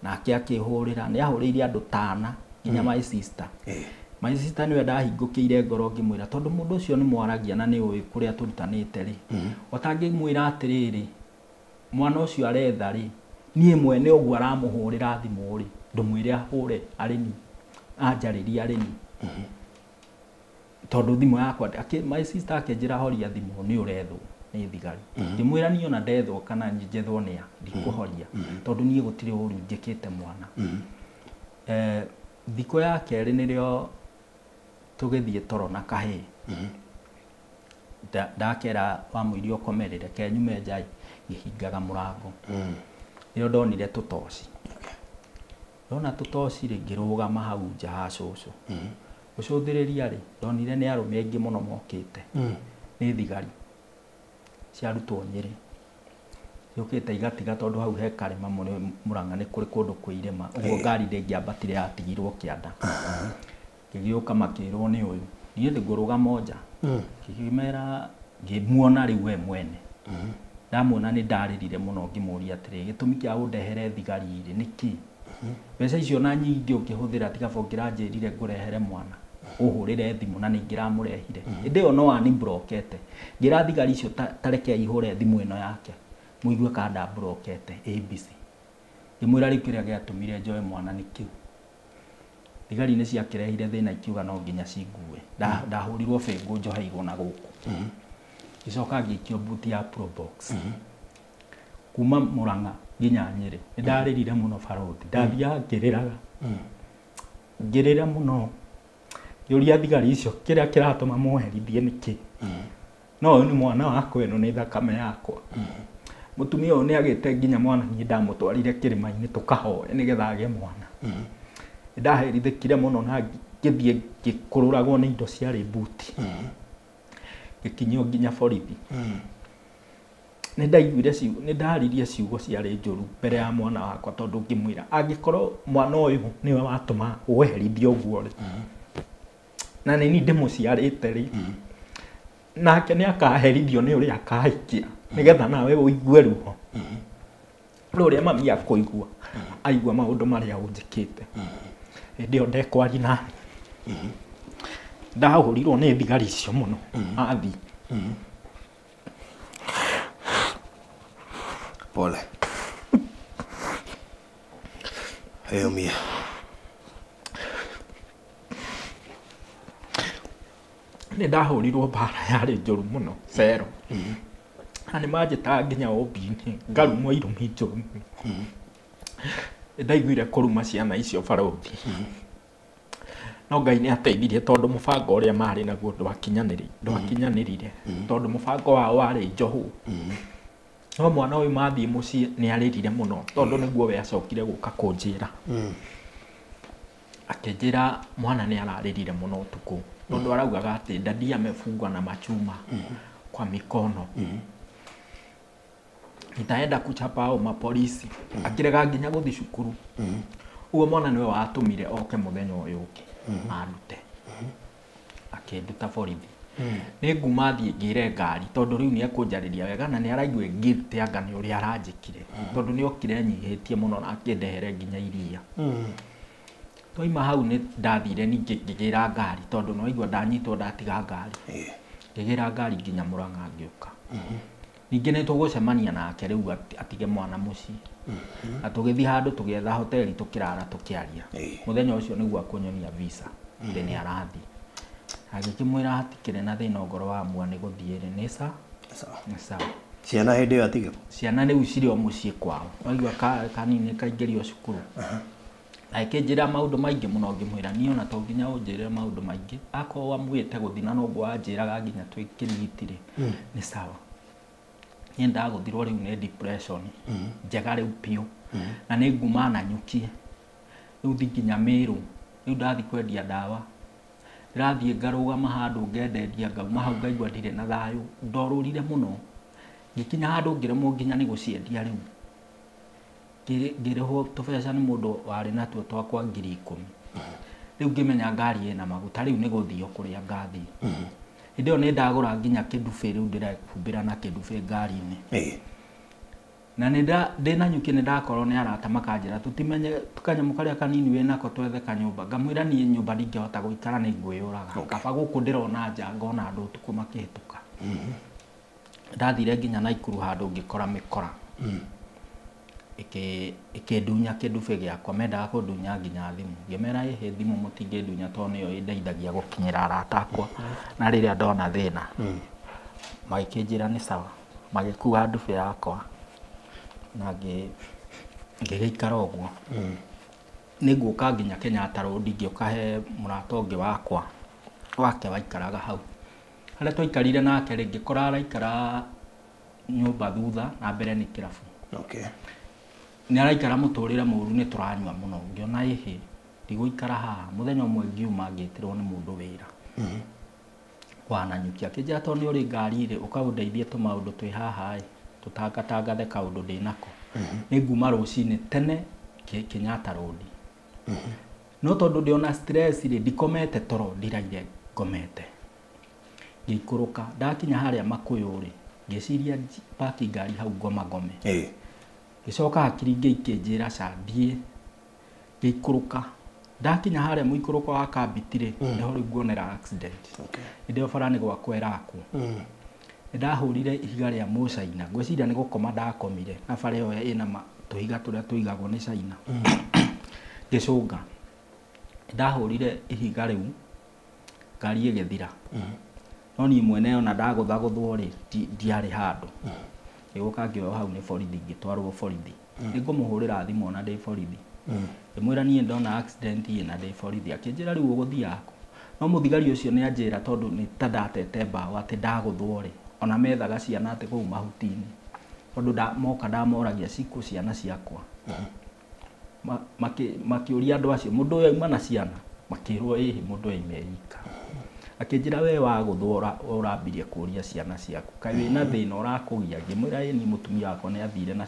S5: nake akĩhũrĩra. Nĩ ahũrĩire andũ tana nginya my sister. My sister nĩwe ndahingũkĩire ngoro ngĩmwĩra tondũ mũndũ ũcio nĩ mwaragia na nĩ ũĩ kũrĩa tũrutanĩte rĩ. Ũtangĩmwĩra atĩrĩrĩ mwana ũcio aretha rĩ niĩ mwene ũguo aramũhũrĩra thimũ rĩ ndũmwĩre ahũre arĩ ni anjarĩrie arĩ ni. Tondũ thimũ yakwa my sister akĩnjĩra horia thimũ nĩ ũrethwo nĩ thigari. Ngĩmwĩra niĩ ona ndethwo kana njethwo nĩa ndikũhoria tondũ niĩ gũtirĩ ũru njĩkĩte mwana. Thikũ ya kerĩ nĩrĩo tũgĩthiĩ toro na kahĩĩ. Ndakera wamũirie ũkomerere ke nyume nja ngĩhingaga mũrango. Nĩrĩo ndonire tũtoci. Ndona tũtoci rĩ ngĩrũgama hau nja ha cũcũ. Gũcũthĩrĩria rĩ ndonire nĩ arũme aingĩ mũno mokĩte. Nĩ thigari ciarutwo Nyĩrĩ. Ciũkĩte igatiga tondũ hau he karĩma Mũrang'a nĩ kũrĩ kũndũ kwĩ irĩma. Ũguo ngari ndĩngĩambatire yatigirwo kĩanda. Ngĩgĩũka makĩrwo nĩ ũyũ. Niĩ ngũrũgama nja. Ngĩmera ngĩmuona rĩu we mwene. Ndamuona nĩ ndarĩrire mũno ngĩmũria atĩrĩ gĩtũmi kĩa ũndehere thigari rĩ nĩ kĩ? Mbeca icio na nyingĩ ũngĩhũthĩra tiga ũngĩranjĩrire ngũrehere mwana. Ũhũrĩre thimũ na nĩ ingĩramũrehire. Hĩndĩ ĩyo no anibrokete. Ngĩra thigari icio ta reke ihũre thimũ ĩno yake. Mũigue kana ndambrokete ABC. Ngĩmwĩra rĩu kĩrĩa gĩatũmire njoe mwana nĩ kĩu. Thigari nĩ ciakĩrehire thĩna ikiuga no nginya cingue. Ndahũrirwo bĩngũ njoheirwo na gũkũ. Ngĩcoka ngĩikio buti ya Probox. Kuma Mũrang'a nginya Nyĩrĩ. Nĩ ndarĩrire mũno barũthi. Ndathiaga ngĩrĩraga. Ngĩrĩra mũno. Ngĩũria thigari icio kĩrĩa kĩratũma mweherithie nĩ kĩ? No ũyũ nĩ mwana wakwa, ĩno nĩ thakame yakwa. Mũtumia ũyũ nĩ agĩte nginya mwana niĩ ndamũtwarire kĩrĩma-inĩ tũkahoe nĩgetha agĩe mwana. Nĩ ndaherithĩkire mũno na ngĩthiĩ ngĩkũrũragwo nĩ indo ciarĩ mbuti. Ngĩkinyio nginya borithi. Nĩ ndaiguire ciugo, nĩ ndaririe ciugo ciarĩ njũru mbere ya mwana wakwa tondũ ngĩmwĩra angĩkorwo mwana ũyũ nĩwe watũma weherithio ũguo rĩ, na nĩ niĩ ndĩmũciarĩte rĩ, nake nĩ akaherithio nĩ ũrĩa akahikia nĩgetha nawe ũigue ruo rũrĩa mami akũigua aigua maũndũ marĩa ũnjĩkĩte. Hĩndĩ ĩyo ndekwaria nani. Ndahũrirwo nĩ thigari icio mũno athiĩ.
S4: Pole. Wĩyũmie.
S5: Nĩ ndahũrirwo mbara yarĩ njũru mũno cero. Na nĩ manjĩtaga nginya ũmbi-inĩ ngarumwo irumi njũru mũno. Nĩ ndaiguire kũruma ciana icio barũthi. No Ngai nĩ ateithirie tondũ mũbango ũrĩa marĩ naguo ndwakinyanĩrire tondũ mũbango wao warĩ njohu. No mwana ũyũ mathiĩ mũciĩ nĩ arĩrire mũno tondũ nĩguo we acokire gũka kũnjĩra. Akĩnjĩra mwana nĩ ararĩrire mũno ũtukũ tondũ araugaga atĩ dadi amefungwa na machuma kwa mikono. Nitaenda kuchapa hao mapolisi. Akĩrega nginya gũthiĩ cukuru. Ũguo mwana nĩwe watũmire oke mũthenya ũyũ ũngĩ andute. Akĩnduta borithi. Nĩ nguma thiĩ ngĩre ngari tondũ rĩu nĩ ekũnjarĩria wega na nĩ araigua guilt anga nĩ ũrĩa aranjĩkire tondũ nĩ okire anyihĩtie mũno na akĩndehere nginya iria. Twaima hau nĩ ndathire ningĩ ngĩgĩra ngari tondũ no igua ndanyitwo ndatiga ngari. Ngĩgĩra ngari nginya Murang'a ngĩũka. Ningĩ nĩ tũgũcemania nake rĩu atige mwana mũciĩ. Na tũgĩthiĩ handũ tũgĩetha hoteli tũkĩrara tũkĩaria. Mũthenya ũcio nĩguo akũnyonia visa atĩ nĩ arathiĩ. Agĩkĩmwĩra hatikĩrĩ na thĩna ongorwo wamua nĩ gũthiĩ rĩ nĩ sawa. Nĩ sawa.
S4: Ciana hĩndĩ ĩyo atige?
S5: Ciana rĩu cirĩ o mũciĩ kwao. Waigua kanini kaingĩrio cukuru. Agĩkĩnjĩra maũndũ maingĩ mũno ngĩmwĩra niĩ ona to nginya ũnjĩre maũndũ maingĩ. Akorwo wamuĩte gũthiĩ na noguo wanjĩraga nginya twĩ kĩrigiti rĩ nĩ sawa. Niĩ ndagũthirwo rĩu nĩ depression njega rĩu biũ na nĩ nguma na nyukie rĩu thi nginya Meru rĩu ndathi kwendia ndawa ndĩrathiĩ ngarũgama handũ ngendendia ngauma hau ngaigua ndirĩ na thayũ ndorũrire mũno ngĩkinya handũ ngĩremwo nginya nĩ gũciendia rĩu ngĩrĩhwo tũbeca nĩ mũndũ warĩ natuo twakwa 10,000 rĩu ngĩmenya ngari ĩna maguta rĩu nĩ gũthiĩ o kũrĩa ngathiĩ. Hĩndĩ ĩyo nĩ ndagũra nginya kĩndubĩ rĩu ndĩrehumbĩra na kĩndubĩ ngari-inĩ. Na nĩ ndĩna nyuki nĩ ndakorwo nĩ arata makanjĩra tũtimenye kanyamũ karĩa kanini wĩnako twethe kanyũmba ngamwĩra niĩ nyũmba ndingĩhota gũikara nĩ ngwĩyũraga kaba gũkũ ndĩrona nja ngona andũ ũtukũ makĩhĩtũka. Ndathire nginya Naikuru handũ ngĩkora mĩkora ĩkĩndunya kĩndubĩ gĩakwa mendaga kũndunya nginya thimũ ngĩmera ĩhĩ thimũ mũtingĩndunya tondũ nĩyo ĩndeithagia gũkinyĩra arata akwa na rĩrĩa ndona thĩna magĩkĩnjĩra nĩ sawa magĩkua ndubĩ yakwa na ngĩgĩikara ũguo. Nĩ ngũka nginya Kenyatta Road ngĩũka he mũrata ũngĩ wakwa wake waikaraga hau harĩa twaikarire nake rĩ ngĩkora araikara nyũmba thutha na mbere nĩ kĩrabu. Nĩ araikara mũtũrĩre mũru nĩ tũranyua mũno ngĩona ĩhĩ ndigũikara haha mũthenya ũmwe ngiuma ngĩtĩrwo nĩ mũndũ wĩra wananyukia akĩnjĩra tondũ nĩ ũrĩ ngari rĩ ũkaũndeithie tũmaũndũ twĩ haha ĩ tũtangatangathe kaũndũ ndĩnako nĩ nguma rũcinĩ tene Kenyatta Road. No tondũ ndĩona stress rĩ ndikomete toro ndiraire ngomete ngĩikũrũka ndakinya harĩa Makũyũ rĩ ngĩciria paki ngari hau ngoma ngome. Ngĩcoka hakiri ngĩikĩnjĩra ca thiĩ ngĩikũrũka ndakinya harĩa mũikũrũko wa Kambiti rĩ nĩho rĩu nguonera accident. Hĩndĩ ĩyo bara nĩ gwakwa ĩrakwo. Nĩ ndahũrire ihiga rĩa mũcaina ngwĩciria nĩ gũkoma ndakomire na bara ĩyo ĩna tũhiga tũrĩa tũigagwo nĩ Caina. Ngĩcũnga ndahũrire ihiga rĩu ngari ĩgĩthira no niĩ mwene ona ndagũthagũthwo rĩ ndiarĩ handũ. Ngĩũka ngĩoywo hau nĩ borithi ngĩtwarwo borithi. Nĩ ngũmũhũrĩra thimũ ona ndĩ borithi ngĩmwĩra niĩ ndona accident ĩ na ndĩ borithi akĩnjĩra rĩu ũgũthiĩ akũ no mũthigari ũcio nĩ anjĩra tondũ nĩ ta ndatete mbaũ atĩ ndagũthwo rĩ ona methaga ciana atĩ kũu mahuti-inĩ tondũ moka ndamoragia cikũ ciana ciakwa makĩũria andũ acio mũndũ ũyũ auma na ciana makĩrwo ĩhĩ mũndũ ũyũ aima ika. Akĩnjĩra we wagũthwo ũrambirie kũria ciana ciaku kaĩ wĩna thĩna ũrakũgia ngĩmwĩra ĩ niĩ mũtumia wakwa nĩ athire na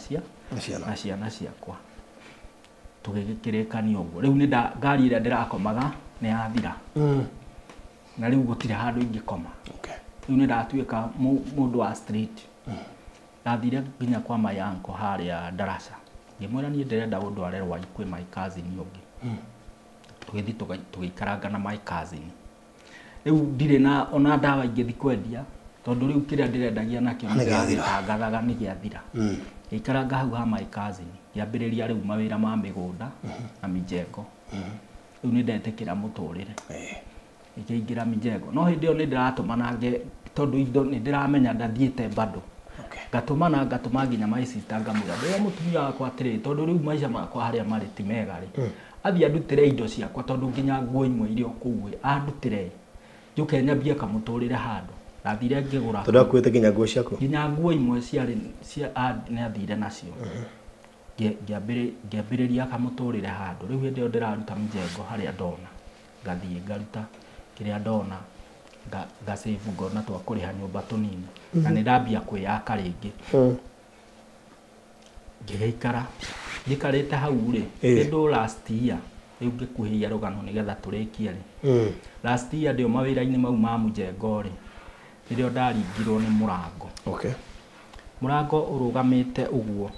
S5: ciana ciakwa tũgĩkĩrĩkania ũguo rĩu nĩ ngari ĩrĩa ndĩrakomaga nĩ yathira na rĩu gũtirĩ handũ ingĩkoma. Rĩu nĩ ndatuĩka mũndũ wa street. Ndathire nginya kwa my uncle harĩa Darasa ngĩmwĩra niĩ ndĩrenda ũndware Rwai kwĩ my cousin ũngĩ. Tũgĩthiĩ tũgĩikaranga na my cousin. Rĩu ndirĩ na ona ndawa ingĩthiĩ kwendia tondũ rĩu kĩrĩa ndĩrendagia nakĩo nĩgĩatangathaga nĩ gĩathira. Ngĩikaranga hau ha my cousin ngĩambĩrĩria rĩu mawĩra ma mĩgũnda na mijengo. Rĩu nĩ ndetĩkĩra mũtũrĩre ngĩingĩra mijengo no hĩndĩ ĩyo nĩ ndĩratũmana tondũ indo nĩ ndĩramenya ndathiĩte bado ngatũmana ngatũma nginya my sister ngamwĩra ndĩra mũtumia wakwa atĩrĩ tondũ rĩu maica makwa harĩa marĩ ti mega rĩ athiĩ andutĩre indo ciakwa tondũ nginya nguo imwe iria kũu andutĩre njuke nyambie kamũtũrĩre handũ. Ndathire ngĩgũra
S4: tondũ akuĩte nginya nguo ciaku
S5: nginya nguo imwe ciarĩ cia nĩ athire nacio ngĩambĩrĩria kamũtũrĩre handũ. Rĩu hĩndĩ ĩyo ndĩraruta mjengo harĩa ndona ngathiĩ ngaruta kĩrĩa ndona ngasave ngona twa kũrĩha nyũmba tũnini na nĩ ndambia kwĩyaka rĩngĩ. Ngĩgĩikara njikarĩte hau rĩ kĩndũ last year rĩu ngĩkuhĩhia rũgano nĩgetha tũrĩkie rĩ last year ndĩ o mawĩra-inĩ mau ma mũjengo rĩ Nĩrĩo ndaringirwo nĩ mũrango.
S4: Okay.
S5: Mũrango ũrũgamĩte ũguo,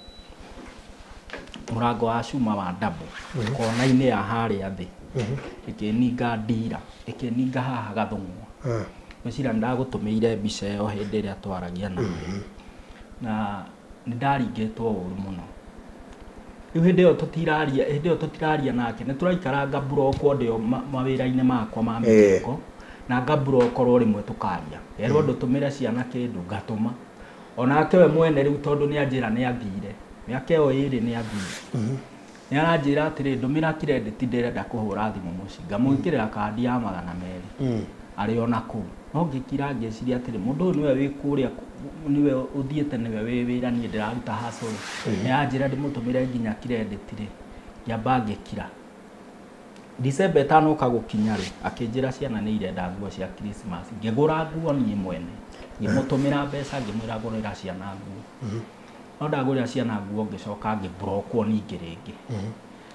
S5: mũrango wa cuma wa double, kona-inĩ ya harĩa thĩ, ĩkĩninga ndira, ĩkĩninga haha gathũng'wa. Ngwĩciria nĩndagũtũmĩire mbica ĩyo hĩndĩ ĩrĩa twaragia nawe. Na nĩndaringĩtwo ũru mũno. Rĩu hĩndĩ ĩyo tũtiraria, hĩndĩ ĩyo tũtiraria nake, nĩ tũraikara ngaburokwo ndĩ o mawĩra-inĩ makwa ma mĩthako, na ngaburokorwo rĩmwe tũkaria. Ngerwo ndũtũmĩre ciana kĩndũ, ngatũma. Onake we mwene rĩu tondũ nĩ anjĩra nĩ athire, mĩaka ĩyo ĩrĩ nĩ athire. Nĩ aranjĩra atĩrĩ, ndũmĩra credit ndĩrenda kũhũra thimũ mũciĩ. Ngamwĩkĩrĩra kandi ya 200. Arĩ ona kũu. No ngĩkira ngĩciria atĩrĩ, mũndũ ũyũ nĩwe wĩ kũrĩa, nĩwe ũthiĩte, nĩwe wĩ wĩra, niĩ ndĩraruta hustle. Nĩ aranjĩra ndĩmũtũmĩre nginya credit rĩ, ngĩamba ngĩkira. December ĩtanoka gũkinya rĩ, akĩnjĩra ciana nĩ irenda nguo cia Christmas. Ngĩgũra nguo niĩ mwene. Ngĩmũtũmĩra mbeca, ngĩmwĩra ngũrĩra ciana nguo. No ndagũrĩra ciana nguo ngĩcoka ngĩburokwo ningĩ rĩngĩ.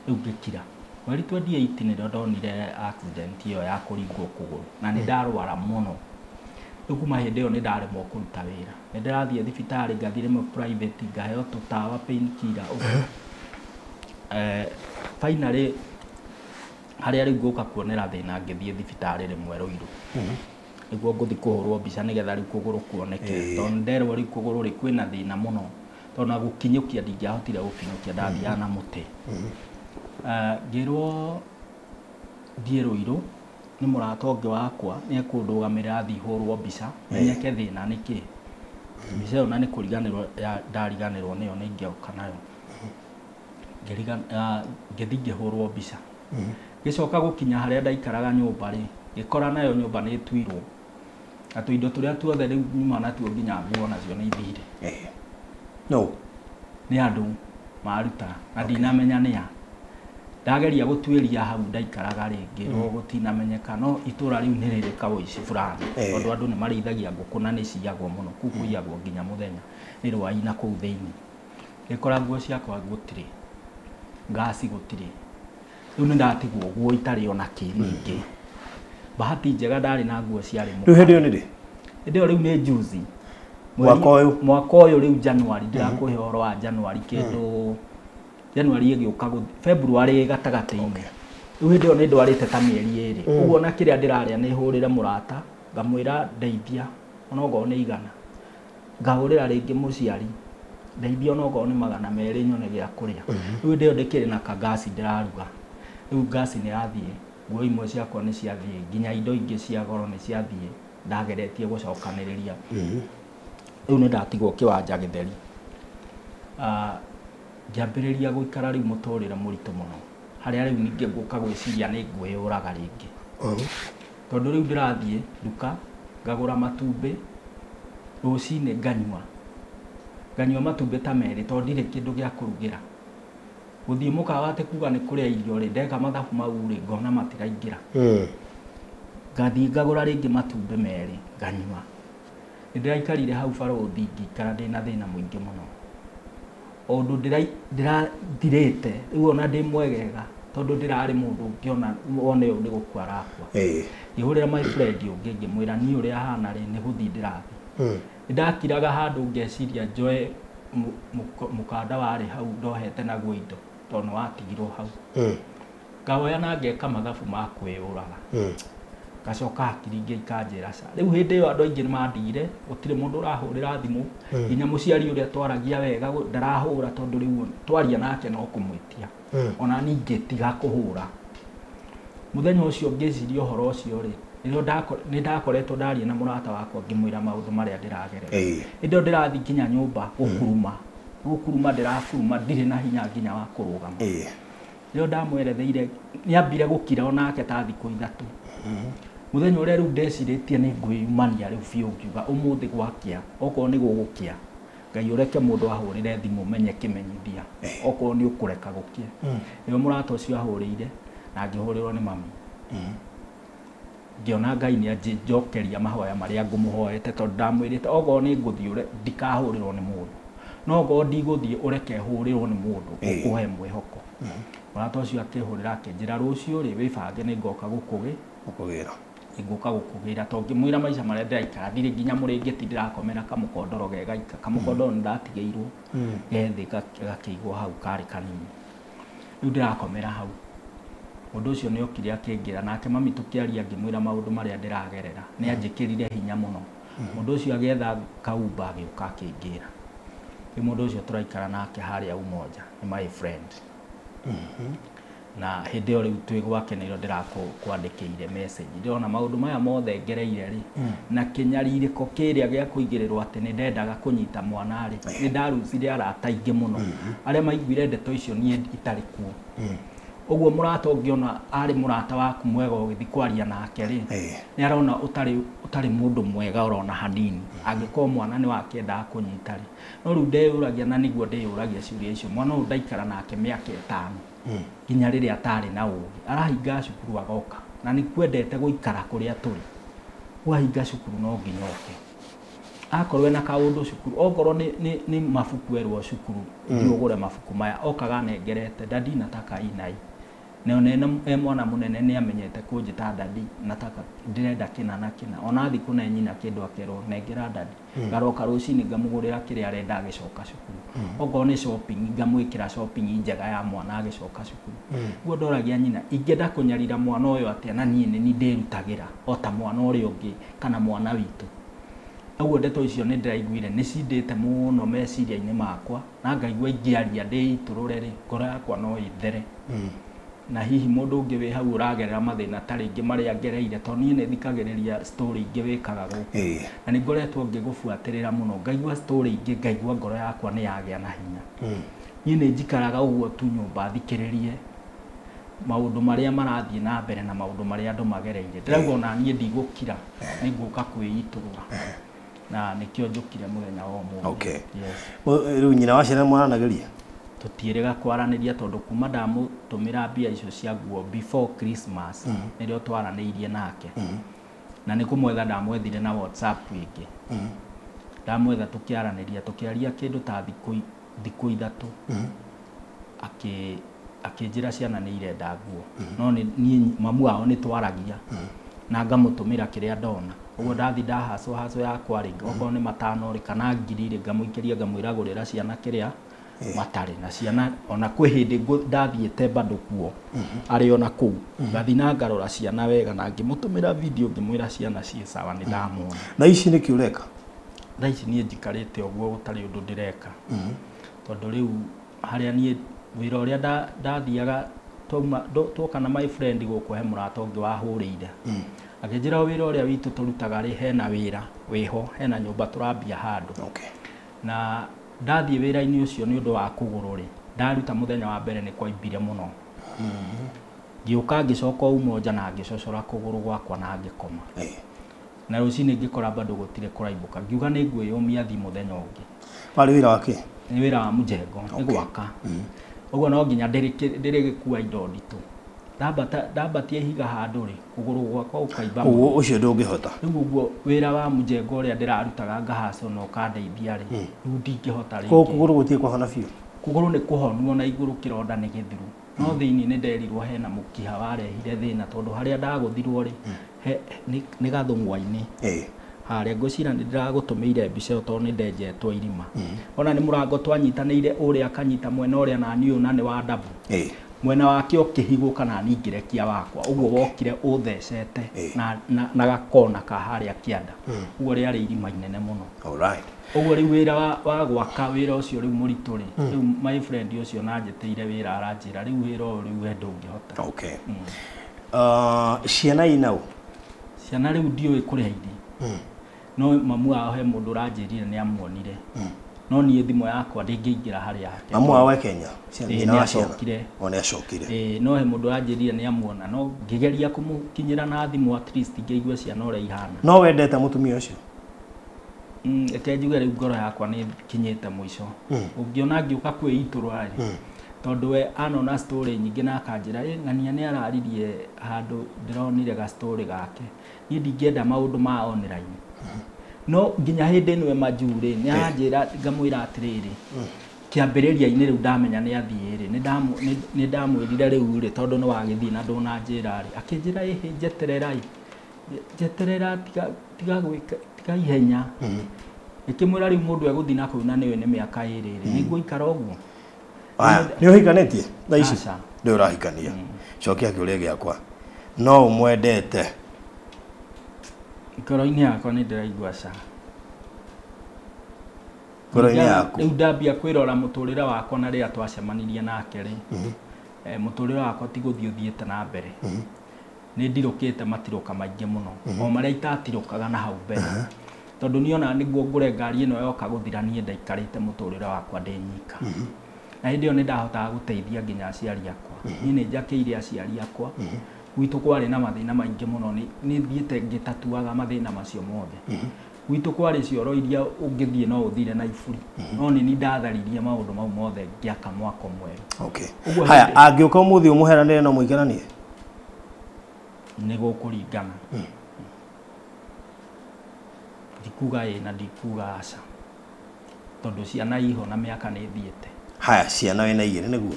S5: Rĩu ngĩkira. Mweri 28 nĩrĩo ndonire accident ĩyo ya kũringwo kũgũrũ. Na nĩ ndarwara mũno. Rĩu kuma hĩndĩ ĩyo nĩ ndaremwo kũruta wĩra. Nĩ ndĩrathiĩ thibitarĩ, ngathiĩ rĩmwe private, ngaheo tũtawa pain killer ũguo. Finally harĩa rĩu ngũka kuonera thĩna ngĩthiĩ thibitarĩ rĩmwe Ruiru. Nĩguo ngũthiĩ kũhũrwo mbica nĩgetha rĩu kũgũrũ kuoneke. Tondũ nderwo rĩu kũgũrũ rĩ kwĩna thĩna mũno. Tondũ na gũkinyũkia ndingĩahotire gũkinyũkia, ndathiaga na mũtĩ. Ngĩrwo thiĩ Ruiru nĩ mũrata ũngĩ wakwa nĩ ekũndũgamĩrĩra thiĩ hũrwo mbica menyeke thĩna nĩ kĩ. Mbica ĩyo na nĩ kũriganĩrwo ndariganĩrwo nĩyo nĩ ingĩoka nayo. Ngĩthiĩ ngĩhũrwo mbica. Ngĩcoka gũkinya harĩa ndaikaraga nyũmba rĩ, ngĩkora nayo nyũmba nĩ ĩtuirwo. Na tũindo tũrĩa tuothe rĩu nyuma natuo nginya nguo nacio nĩ ithire.
S4: No.
S5: Nĩ andũ maruta na ndinamenya nĩa. Ndageria gũtuĩria hau ndaikaraga rĩ, ngĩrwo gũtinamenyeka, no itũra rĩu nĩ rĩrĩ kaũici fulani. Tondũ andũ nĩ marĩithagia ngũkũ na nĩ ciyagwo mũno, kũu kũiyagwo nginya mũthenya, nĩ rwaĩ na kũu thĩinĩ. Ngĩkora nguo ciakwa gũtirĩ, ngasi gũtirĩ. Rĩu nĩ ndatigwo ũguo itarĩ ona kĩ ningĩ. Bahati njega ndarĩ na nguo ciarĩ mũno.
S4: Rĩu hĩndĩ ĩyo nĩ rĩ?
S5: Hĩndĩ ĩyo rĩu nĩ juzi.
S4: Mwaka ũyũ?
S5: Mwaka ũyũ rĩu January, ndĩrakũhe ũhoro wa January kĩndũ January ĩgĩũka February gatagatĩ-inĩ. Rĩu hĩndĩ ĩyo nĩ ndwarĩte ta mĩeri ĩrĩ. Ũguo na kĩrĩa ndĩrarĩa nĩ hũrĩre mũrata, ngamwĩra ndeithia onokorwo nĩ 100. Ngahũrĩra rĩngĩ mũciari, ndeithia onokorwo nĩ 200 nyone gĩa kũrĩa. Rĩu hĩndĩ ĩyo ndĩkĩrĩ na kangasi ndĩraruga. Rĩu ngasi nĩ yathiĩ, nguo imwe ciakwa nĩ ciathiĩ, nginya indo ingĩ cia goro nĩ ciathiĩ, ndageretie gũcokanĩrĩria. Rĩu nĩ ndatigwo kĩwanja gĩtheri. Ngĩambĩrĩria gũikara rĩu mũtũrĩre mũritũ mũno. Harĩa rĩu ningĩ ngũka gwĩciria nĩ ngwĩyũraga rĩngĩ. Tondũ rĩu ndĩrathiĩ nduka, ngagũra matumbĩ, rũcinĩ nganyua. Nganyua matumbĩ ta merĩ tondũ ndirĩ kĩndũ gĩa kũrugĩra. Gũthiĩ mũkawa atĩ kuga nĩ kũrĩa irio rĩ, ndeka mathabu mau rĩ, ngona matiraingĩra. Ngathiĩ ngagũra rĩngĩ matumbĩ merĩ, nganyua. Nĩ ndĩraikarire hau barũthi ngĩikara ndĩna thĩna mũingĩ mũno. O ũndũ ndĩrathirĩte, rĩu ona ndĩ mwegega, tondũ ndĩrarĩ mũndũ ũngĩona wone ũyũ nĩ gũkua arakua. Ngĩhũrĩra my friend ũngĩ ngĩmwĩra niĩ ũrĩa hana rĩ, nĩ gũthiĩ ndĩrathiĩ. Nĩ ndakiraga handũ ngeciria njoe mũkanda warĩ hau ndohete naguo indo, tondũ nĩ watigirwo hau. Ngawoya na ngeka mathabu ma kwĩyũraga. Ngacoka hakiri ingĩ ikanjĩra ca. Rĩu hĩndĩ ĩyo andũ aingĩ nĩ mandigire, gũtirĩ mũndũ ũrahũrĩra thimũ, nginya mũciari ũrĩa twaragia wega ndarahũra tondũ rĩu twaria nake no kũmwĩtia. Ona niĩ ngĩtiga kũhũra. Mũthenya ũcio ngĩciria ũhoro ũcio rĩ, nĩ ndakoretwo ndaria na mũrata wakwa ngĩmwĩra maũndũ marĩa ndĩragerera. Hĩndĩ ĩyo ndĩrathiĩ nginya nyũmba gũkuruma. Gũkuruma ndĩrakuruma, ndirĩ na hinya nginya wa kũrũgama. Rĩo ndamweretheire, nĩambire gũkira onake ta thikũ 3. Mũthenya ũrĩa rĩu ndecirĩtie nĩ ngwĩyumania rĩu biũ ngiuga ũmũthĩ gwakĩa, okorwo nĩ gũgũkĩa, Ngai ũreke mũndũ ahũrĩre thimũ menye kĩmenyithia, okorwo nĩ ũkũreka gũkĩe. Nĩguo mũrata ũcio ahũrĩire na ngĩhũrĩrwo nĩ mami. Ngĩona Ngai nĩ anjokeria mahoya marĩa ngũmũhoete tondũ ndamwĩrĩte okorwo nĩ ngũthiĩ ndikahũrĩrwo nĩ mũndũ. No okorwo ndigũthiĩ ũreke hũrĩrwo nĩ mũndũ ũkũhe mwĩhoko. Mũrata ũcio akĩhũrĩra akĩnjĩra rũciũ rĩ wĩbange nĩ ngoka
S4: gũkũgĩra.
S5: Ngũka gũkũgĩra to ngĩmwĩra maica marĩa ndĩraikara ndirĩ nginya mũrĩngĩti ndĩrakomera kamũkondoro ge gaika kamũkondoro nĩ ndatigĩirwo gethĩ gakĩigwo hau karĩ kanini rĩu ndĩrakomera hau. Mũndũ ũcio nĩ okire akĩngĩra nake mami tũkĩaria ngĩmwĩra maũndũ marĩa ndĩragerera nĩ anjĩkĩrire hinya mũno. Mũndũ ũcio agĩetha kaumba agĩũka akĩngĩra. Rĩu mũndũ ũcio tũraikara nake harĩa Umoja nĩ my friend. Na hĩndĩ ĩyo rĩu twĩ gwake nĩrĩo ndĩrakwandĩkĩire message ndĩrona maũndũ maya mothe ngereire rĩ na kĩnyarirĩko kĩrĩa gĩa kũigĩrĩrwo atĩ nĩ ndendaga kũnyita mwana rĩ nĩ ndarucire arata aingĩ mũno arĩa maiguire ndeto icio niĩ itarĩ kuo. Ũguo mũrata ũngĩona arĩ mũrata waku mwega ũgĩthiĩ kwaria nake rĩ nĩ arona ũtarĩ mũndũ mwega ũrona hanini angĩkorwo mwana nĩ wakĩendaga kũnyita rĩ. No rĩu ndeyũragia na nĩguo ndeyũragia ciũria icio mwana ũyũ ndaikara nake mĩaka 5 nginya rĩrĩa atarĩ na ũgĩ arahinga cukuru agoka na nĩ kwendete gũikara kũrĩa tũrĩ wahinga cukuru no nginya oke akorwo ena kaũndũ cukuru okorwo nĩ mabuku erwo cukuru thiĩ ũgũre mabuku maya okaga anengerete dadi nataka inai na ona e mwana mũnene nĩ amenyete kũnjĩta dadi nataka ndĩrenda kĩna na kĩna ona athiĩ kũne nyina kĩndũ akerwo nengera dadi ngaroka rũcinĩ ngamũgũrĩra kĩrĩa arenda agĩcoka cukuru okorwo nĩ shopping ngamwĩkĩra shopping njega ya mwana agĩcoka cukuru. Ũguo ndoragia nyina ingĩenda kũnyarira mwana ũyũ atĩa na niĩ nĩ ndĩrutagĩra o ta mwana ũrĩa ũngĩ kana mwana witũ. Ũguo ndeto icio nĩ ndĩraiguire nĩ cindĩte mũno meciria-inĩ makwa na ngaigua ingĩaria ndĩitũrũre rĩ ngoro yakwa no ĩthere. Na hihi mũndũ ũngĩ wĩ hau ũragerera mathĩna ta rĩngĩ marĩa ngereire tondũ niĩ nĩ thikagĩrĩria story ingĩ wĩkaga gũkũ na nĩ ngoretwo ngĩgũbuatĩrĩra mũno ngaigua story ingĩ ngaigua ngoro yakwa nĩ yagĩa na hinya. Niĩ nĩ njikaraga ũguo tu nyũmba thikĩrĩrie maũndũ marĩa marathiĩ na mbere na maũndũ marĩa andũ magereire ndĩrauga ona niĩ ndigũkira nĩ ngũka kwĩitũrũra na nĩkĩo njũkire mũthenya wa ũmũthĩ.
S4: Okay.
S5: Yes.
S4: Rĩu nyina wa ciana mwaranagĩria?
S5: Tũtiĩrĩga kwaranĩria tondũ kuma ndamũtũmĩra mbia icio cia nguo before Christmas nĩrĩo twaranĩirie nake. Na nĩ kũmwetha ndamwethire na WhatsApp ĩngĩ. Ndamwetha tũkĩaranĩria tũkĩaria kĩndũ ta thikũ 3 akĩnjĩra ciana nĩ irenda nguo no niĩ mamu wao nĩ twaragia na ngamũtũmĩra kĩrĩa ndona. Ũguo ndathi ndahaco haco yakwa rĩ okorwo nĩ 5 rĩ kana 1000 rĩ ngamũikĩria ngamwĩra gũrĩra ciana kĩrĩa matarĩ na ciana ona kwĩ hĩndĩ ndathiĩte bado kuo arĩ ona kũu ngathi na ngarora ciana wega na ngĩmũtũmĩra video ngĩmwĩra ciana ciĩ sawa nĩ ndamona.
S4: Na ici nĩkĩ ũreka?
S5: Thaa ici niĩ njikarĩte ũguo gũtarĩ ũndũ ndĩreka tondũ rĩu harĩa niĩ wĩra ũrĩa ndathiaga tuoka na my friend gũkũ he mũrata ũngĩ wahũrĩire akĩnjĩra wĩra ũrĩa witũ tũrutaga rĩ hena wĩra wĩho hena nyũmba tũrambia handũ. Na ndathiĩ wĩra-inĩ ũcio nĩ ũndũ wa kũgũrũ rĩ ndaruta mũthenya wa mbere nĩ kwaimbire mũno. Ngĩũka ngĩcoka Umoja na ngĩcocora kũgũrũ gwakwa na ngĩkoma. Na rũcinĩ ngĩkora bado gũtirĩ kũraimbũka ngiuga nĩ ngwĩyũmia thiĩ mũthenya ũngĩ.
S4: Warĩ wĩra wa kĩ?
S5: Nĩ wĩra wa mũjengo nĩ gwaka. Ũguo no nginya ndĩrĩgĩkua indo nditũ. Ndambatia ihiga handũ rĩ kũgũrũ gwakwa gũkaimba mũno.
S4: Ũguo ũcio ndũngĩhota.
S5: Rĩu ũguo wĩra wa mũjengo ũrĩa ndĩrarutaga ngahaco na ũkandeithia rĩ rĩu ndingĩhota rĩngĩ.
S4: Koguo kũgũrũ gũtirĩ kwahona biũ?
S5: Kũgũrũ nĩ kũhonu ona igũrũ kĩronda nĩ gĩthiru no thĩinĩ nĩ nderirwo hena mũkiha warehire thĩna tondũ harĩa ndagũthirwo rĩ nĩ gathũng'wa-inĩ harĩa ngwĩciria nĩ ndĩragũtũmĩire mbica ĩyo tondũ nĩ ndenjetwo irima. Ona nĩ mũrango twanyitanĩire ũrĩa akanyita mwena ũrĩa na niĩ ũyũ na nĩ wa ndabu. Mwena wake ũkĩhigũka na niĩ ngĩrekia wakwa ũguo wokire ũthecete na gakona ka harĩa kĩanda ũguo rĩarĩ irima inene mũno.
S4: Alright.
S5: Ũguo rĩu wĩra wa gwaka wĩra ũcio rĩu mũritũ rĩ rĩu my friend ũcio na njĩtĩire wĩra aranjĩra rĩu wĩra ũyũ rĩu we ndũngĩhota.
S4: Okay. Ciana ina ũ?
S5: Ciana rĩu ndiũĩ kũrĩa irĩ. No mamu wao he mũndũ ũranjĩrire nĩ amuonire. No niĩ thimũ yakwa ndĩngĩingĩra harĩa yake.
S4: Mamu wao e Kenya?
S5: Nyina wa ciana?
S4: O nĩ acokire.
S5: No he mũndũ ũranjĩrire nĩ amuona no ngĩgeria kũmũkinyĩra na thimũ at least ngĩigue ciana ũrĩa ihana.
S4: No wendete mũtumia ũcio?
S5: Reke njuge rĩu ngoro yakwa nĩ kinyĩte mũico. Ũngĩona ngĩũka kwĩitũrũra rĩ tondũ we anona story nyingĩ na akanjĩra ng'ania nĩ araririe handũ ndĩronire ga story gake. Niĩ ndingĩenda maũndũ ma online. No nginya hĩndĩ ĩno majurĩ nĩ aranjĩra ngamwĩra atĩrĩrĩ kĩambĩrĩria-inĩ rĩu ndamenya nĩ athiĩ rĩ nĩ ndamwĩrire rĩu rĩ tondũ nĩ wagĩthiĩ na ndũnanjĩra rĩ akĩnjĩra ĩhĩ njetererai Njeterera tiga gwĩka tiga ihenya. Ngĩkĩmwĩra rĩu mũndũ egũthiĩ na kũu na nĩwe nĩ mĩaka ĩrĩ rĩ nĩngũikara ũguo.
S4: Aya, nĩ ũhikanĩtie thaa ici?
S5: Aca.
S4: Ndĩ ũrahikania. Cokia kĩũria gĩakwa. No ũmwendete?
S5: Ngoro-inĩ yakwa nĩ ndĩraigua ca.
S4: Ngoro-inĩ yaku?
S5: Rĩu ndambia kwĩrora mũtũrĩre wakwa na rĩrĩa twacemanirie nake rĩ, mũtũrĩre wakwa ti gũthiĩ ũthiĩte na mbere. Nĩ ndirũkĩte matirũka maingĩ mũno. O marĩa itatirũkaga na hau mbere. Tondũ niĩ ona nĩguo ngũre ngari ĩno yoka gũthira niĩ ndaikarĩte mũtũrĩre wakwa ndĩ nyika. Na hĩndĩ ĩyo nĩ ndahotaga gũteithia nginya aciari akwa. Niĩ nĩ njakĩire aciari akwa. Gwitũ kwarĩ na mathĩna maingĩ mũno, nĩ thiĩte ngĩtatuaga mathĩna macio mothe. Gwitũ kwarĩ cioro iria ũngĩthiĩ no ũthire na iburi. No nĩ niĩ ndatharirie maũndũ mau mothe ngĩaka mwako mwerũ.
S4: Okay.
S5: Ũguo
S4: Haya,
S5: hĩndĩ-
S4: angĩũka ũmũthĩ ũmũheranĩre no mũikaranie?
S5: Nĩ gũkũringana. Ndikuga ĩ na ndikuga aca. Tondũ ciana iho na mĩaka nĩ ĩthiĩte.
S4: Haya, ciana wĩna igĩrĩ nĩguo?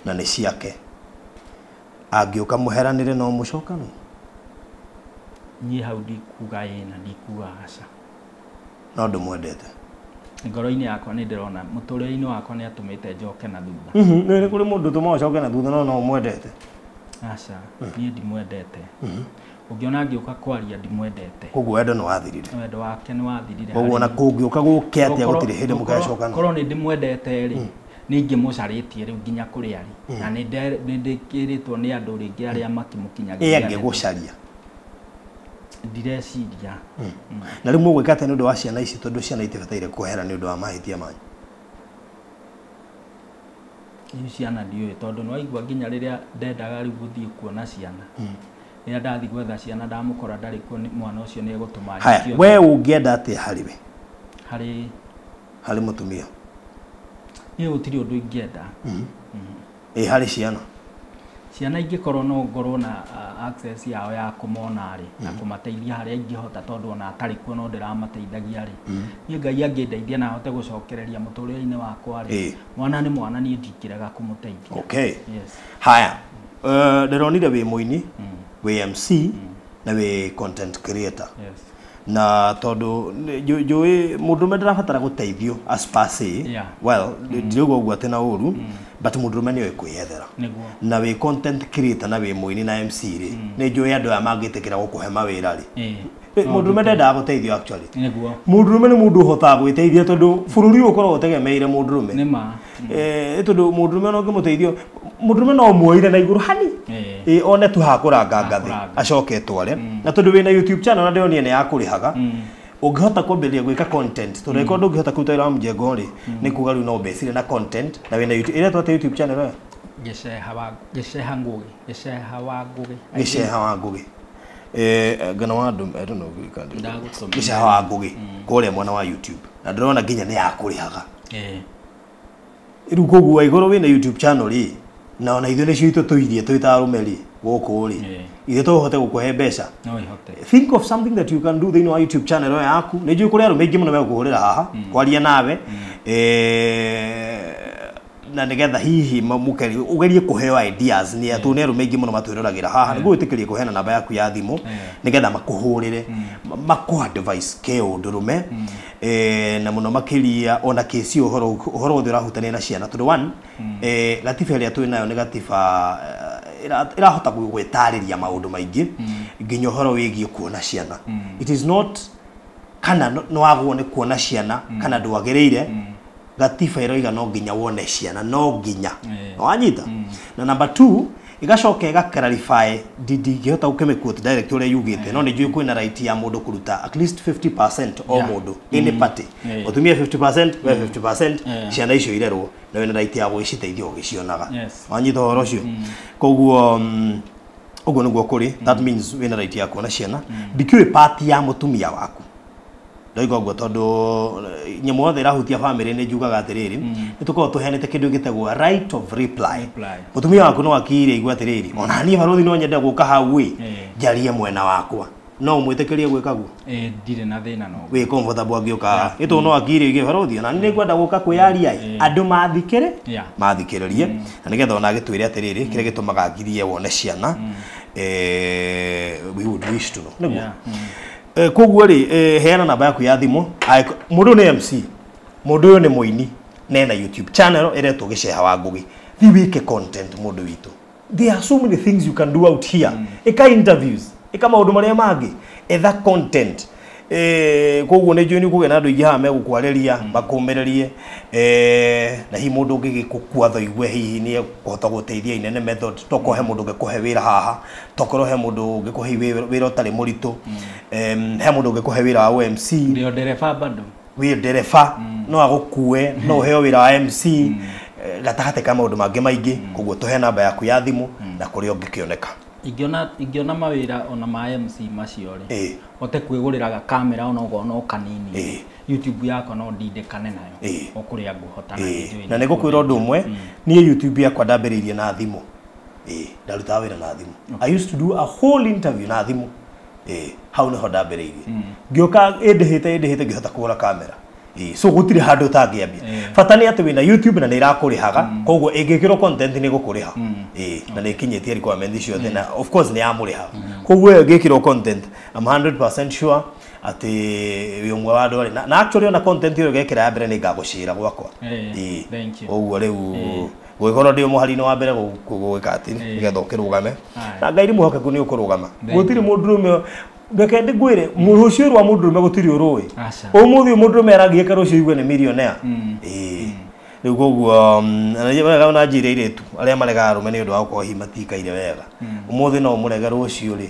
S4: Na nĩ ciake. Angĩũka mũheranĩre no mũcokane?
S5: Niĩ hau ndikuga ĩ na ndikuga aca.
S4: No ndũmwendete?
S5: Ngoro-inĩ yakwa nĩ ndĩrona mũtũrĩre-inĩ wakwa nĩ atũmĩte njoke na thutha.
S4: Nĩ kũrĩ mũndũ ũtũmaga ũcoke na thutha no no ũmwendete?
S5: Aca, niĩ ndimwendete. Ũngĩona ngĩũka kwaria ndimwendete.
S4: Koguo wendo nĩ wathirire.
S5: Wendo wake nĩ wathirire.
S4: Koguo ona kũngĩũka gũke atĩa gũtirĩ hĩndĩ mũgacokana.
S5: Korwo nĩ ndĩmwendete rĩ, nĩ ingĩmũcarĩtie rĩu nginya kũrĩa arĩ. Na nĩ ndĩkĩrĩtwo nĩ andũ rĩngĩ arĩa makĩmũkinyagĩria.
S4: Ĩ angĩgũcaria?
S5: Ndireciria.
S4: Na rĩu mũgwĩka atĩa nĩ ũndũ wa ciana ici tondũ ciana itibataire kwehera nĩ ũndũ wa mahĩtia manyu?
S5: Rĩu ciana ndiũĩ tondũ nĩ waigua nginya rĩrĩa ndendaga rĩu gũthiĩ kuona ciana. Rĩrĩa ndathiĩ gwetha ciana ndamũkora ndarĩ kuo mwana ũcio nĩ egũtũma
S4: Haya,
S5: njikio.
S4: we ũngĩenda atĩa harĩ we?
S5: Harĩ
S4: harĩ mũtumia?
S5: Niĩ gũtirĩ ũndũ ingĩenda.
S4: Ĩ harĩ ciana?
S5: Ciana ingĩkorwo no ngorwo na access yao ya kũmona rĩ, na kũmateithia harĩa ingĩhota tondũ ona atarĩ kuo no ndĩramateithagia rĩ. Niĩ Ngai angĩndeithia na ahote gũcokereria mũtũrĩre-inĩ wakwa rĩ, mwana nĩ mwana niĩ ndingĩrega kũmũteithia.
S4: Okay.
S5: Yes.
S4: Haya, ndĩronire wĩ mũini, wĩ MC na wĩ content creator.
S5: Yes.
S4: Na tondũ njũĩ mũndũrũme ndarabatara gũteithio as per se.
S5: Yeah.
S4: Well, ndirauga ũguo atĩ na ũru, but mũndũrũme nĩoĩ kwĩyethera.
S5: Nĩguo.
S4: Na wĩ content creator na wĩ mũini na MC rĩ, nĩ njũĩ andũ aya mangĩtĩkĩra gũkũhe mawĩra rĩ. Mũndũrũme ndendaga gũteithio actually.
S5: Nĩguo.
S4: Mũndũrũme nĩ mũndũ ũhotaga gwĩteithia tondũ bũrũri ũyũ ũkoragwo ũtegemeire mũndũrũme.
S5: Nĩ ma.
S4: Tondũ mũndũrũme ona ũngĩmũteithio, mũndũrũme no ũmuoire na igũrũ hani. One tu hakũranga ngathĩ, acoke etware. Na tondũ wĩna YouTube channel na ndĩronire nĩ yakũrĩhaga, ũngĩhota kwambĩrĩria gwĩka content, tondũ angĩkorwo ndũngĩhota kũruta wĩra wa mjengo rĩ, nĩ kuga rĩu no ũmbecire na content, na wĩna YouTube, ĩretwo atĩa YouTube channel ĩyo?
S5: Gĩceha wa Gĩceha Ngũgĩ. Gĩceha wa Ngũgĩ.
S4: Gĩceha wa Ngũgĩ. Ngana wa andũ, I don't know,
S5: Ndagũtũmĩra.
S4: Gĩceha wa Ngũgĩ, kũrĩa mwena wa YouTube. Na ndĩrona nginya nĩ yakũrĩhaga. Rĩu koguo angĩkorwo wĩna YouTube channel rĩ, na ona ithuĩ nĩcio itũ tũirie twĩ ta arũme rĩ, gũkũ rĩ, ithuĩ tũhote gũkũhe mbeca.
S5: No ihote.
S4: Think of something that you can do thĩinĩ wa YouTube channel ĩyo yaku. Nĩ njũĩ kũrĩ arũme aingĩ mũno megũkũhũrĩra haha, kwaria nawe. Na nĩgetha hihi ũgerie kũheo ideas nĩ atũ nĩ arũme aingĩ mũno matwĩroragĩra haha. Nĩguo wĩtĩkĩrie kũheana namba yaku ya thimũ, nĩgetha makũhũrĩre, makũ advice kĩũndũrũme, na mũno makĩria ona kĩci ũhoro wothe ũrahutania na ciana. Tondũ one, gatiba ĩrĩa twĩ nayo nĩ gatiba ĩrahota gwĩtarĩria maũndũ maingĩ, nginya ũhoro wĩgiĩ kuona ciana. It is not kana nĩ wagwo nĩ kuona ciana kana ndwagĩrĩire, gatiba ĩroiga no nginya wone ciana, no nginya. Wanyita? Na number 2, ĩgacoka ĩga clarify, ndingĩhota gũkĩmĩquote direct ũrĩa yugĩte, no nĩ njũĩ kwĩna right ya mũndũ kũruta at least 50% o mũndũ, any party. Mũtumia 50%, we 50%, ciana icio irerwo, na wĩna right ya gũgĩciteithia ũgĩcionaga. Wanyita ũhoro ũcio? Koguo ũguo nĩguo kũrĩ, that means wĩna right ya kuona ciana. Ndikĩũĩ part ya mũtumia waku. Ndoiga ũguo tondũ nyamũ yothe ĩrahutia family nĩ njugaga atĩrĩrĩ, nĩ tũkoragwo tũheanĩte kĩndũ gĩtagwo right of reply. Mũtumia waku no akire igua atĩrĩrĩ, ona niĩ barũthi no nyende gũka hau ĩ, njarie mwena wakwa. No ũmwĩtĩkĩrie gwĩka guo?
S5: Ndirĩ na thĩna no.
S4: Wĩ comfortable angĩũka. Ĩ tondũ no akire oige barũthi, ona niĩ nĩngwenda gũka kwĩyaria ĩ, andũ mathikĩrĩrie. Na nĩgetha ona agĩtwĩre atĩrĩrĩ, kĩrĩa gĩtũmaga ngirie wone ciana, We would wish to know nĩguo. Koguo rĩ, heana namba yaku ya thimũ. Mũndũ nĩ MC, mũndũ ũyũ nĩ mũini nena YouTube channel ĩretwo Gĩceha wa Ngũgĩ. Thiĩ wĩke content mũndũ witũ. There are so many things you can do out here. Ĩka interviews, ĩka maũndũ marĩa mangĩ, etha content. Koguo nĩ njũĩ nĩ ũkũgĩa na andũ aingĩ haha megũkwarĩria makũmĩrĩrie, na hihi mũndũ ũngĩgĩkũkua thoigue hihi nĩ ekũhota gũteithia inene method. Tokorwo he mũndũ ũngĩkũhe wĩra haha, tokorwo he mũndũ ũngĩkũhe wĩra ũtarĩ mũritũ, he mũndũ ũngĩkũhe wĩra wa MC.
S5: Ndio ndereba bado.
S4: Wĩ ndereba, no agũkue, no ũheo wĩra wa MC, gatagatĩ ka maũndũ mangĩ maingĩ. Koguo tũhe namba yaku ya thimũ na kũrĩa ũngĩkĩoneka.
S5: Ingĩona mawĩra ona ma MC macio rĩ, hote kwĩgũrĩra kamera ona okorwo no kanini, YouTube yakwa no ndindĩkane nayo o kũrĩa ngũhota.
S4: Na nĩ ngũkwĩra ũndũ ũmwe, niĩ YouTube yakwa ndambĩrĩirie na thimũ. Ndarutaga wĩra na thimũ. I used to do a whole interview na thimũ. Hau nĩho ndambĩrĩirie. Ngĩũka ĩndĩhĩte ngĩhota kũgũra kamera. So gũtirĩ handũ ũtangĩambia. Bata nĩ atĩ wĩna YouTube na nĩ ĩrakũrĩhaga, koguo ĩngĩkĩrwo content nĩ ĩgũkũrĩha. Na nĩ ĩkinyĩtie requirement ciothe na of course nĩ yamũrĩha. Koguo ĩyo ĩngĩkĩrwo content, I'm 100% sure atĩ wĩ ũmwe wa andũ arĩa na actually ona content ĩyo ĩgekĩra ya mbere nĩ ngagũcĩra gwakwa. Ũguo rĩu gũgĩkorwo ndĩ mũhari-inĩ wa mbere gũgĩka atĩ nĩgetha ũkĩrũgame. Na Ngai nĩ mwĩhokeku nĩ ũkũrũgama. Gũtirĩ mũndũrũme, reke ndĩngwĩre, rũciũ rwa mũndũrũme gũtirĩ ũrũĩ. Ũmũthĩ mũndũrũme aragiĩka, rũciũ igue nĩ millionaire. Rĩu koguo ona njĩre airĩtu arĩa maregaga arũme nĩ ũndũ wa gũkorwo hihi matikaire wega. Ũmũthĩ no ũmũrege, rũciũ rĩ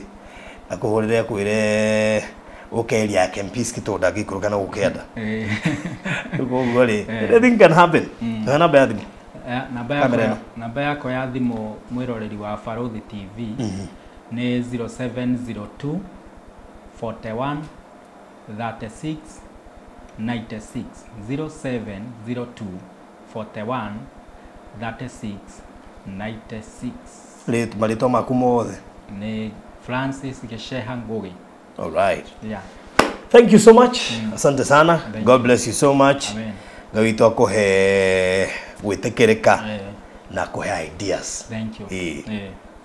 S4: akũhũrĩre akwĩre ũkeria yake Kempinski tondũ ndangĩikũrũka na gũkĩenda. Rĩu koguo rĩ, anything can happen. Tũhe namba ya thimũ.
S5: Namba yakwa ya thimũ mwĩroreri wa Barũthi TV nĩ 0702 41 36 96, 0702 41 36 96.
S4: Marĩtwa maku mothe
S5: nĩ Francis Gĩceha Ngũgĩ.
S4: All right.
S5: Yeah.
S4: Thank you so much. Asante sana. God bless you so much. Ngai witũ akũhe gwĩtĩkĩrĩka na kũhe ideas.
S5: Thank you.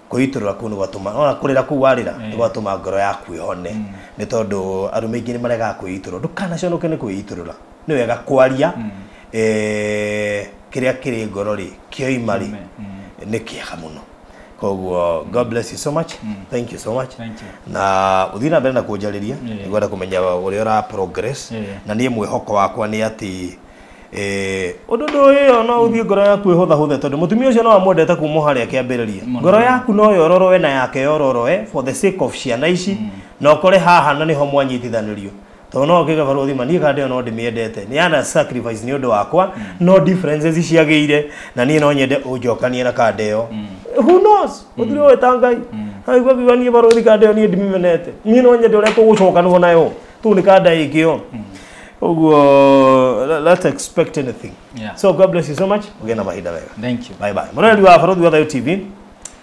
S4: Kwĩitũrũra kũu nĩ gwatũma ona kũrĩra kũu warĩra nĩ gwatũma ngoro yaku ĩhone, nĩ tondũ arũme aingĩ nĩ maregaga kwĩitũrũra. Ndũkanaconoke nĩ kwĩitũrũra, nĩ wega kwaria kĩrĩa kĩrĩ ngoro rĩ kĩoima rĩ nĩ kĩega mũno. Koguo God bless you so much. Thank you so much. Na ũthiĩ na mbere na kũnjarĩria, nĩngwenda kũmenya ũrĩa ũra progress. Na niĩ mwĩhoko wakwa nĩ atĩ ũndũ ũyũ no ũthiĩ ngoro yaku ĩhũthahũthe, tondũ mũtumia ũcio no amwendete kuma harĩa kĩambĩrĩria. Ngoro yaku no yororoe na yake yororoe for the sake of ciana ici, na ũkore haha na nĩho mwanyitithanĩrio. Tondũ no ũkĩge Barũthi ma niĩ kanda ĩyo no ndĩmĩendete, nĩ yana sacrifice nĩ ũndũ wakwa, no differences ciagĩire na niĩ no nyende ũnjokanie na kanda ĩyo. Who knows? Gũtirĩ ũĩ ta Ngai. Aigua kiuga niĩ Barũthi kanda ĩyo niĩ ndimĩmenete, niĩ no nyende ũrĩa tũgũcokanwo nayo, tũu nĩ kanda ĩngĩ. Koguo let's expect anything. So God bless you so much. Ũgĩe na mahinda mega.
S5: Thank you.
S4: Bye bye. Mũroreri wa Barũthi wa Thayũ TV,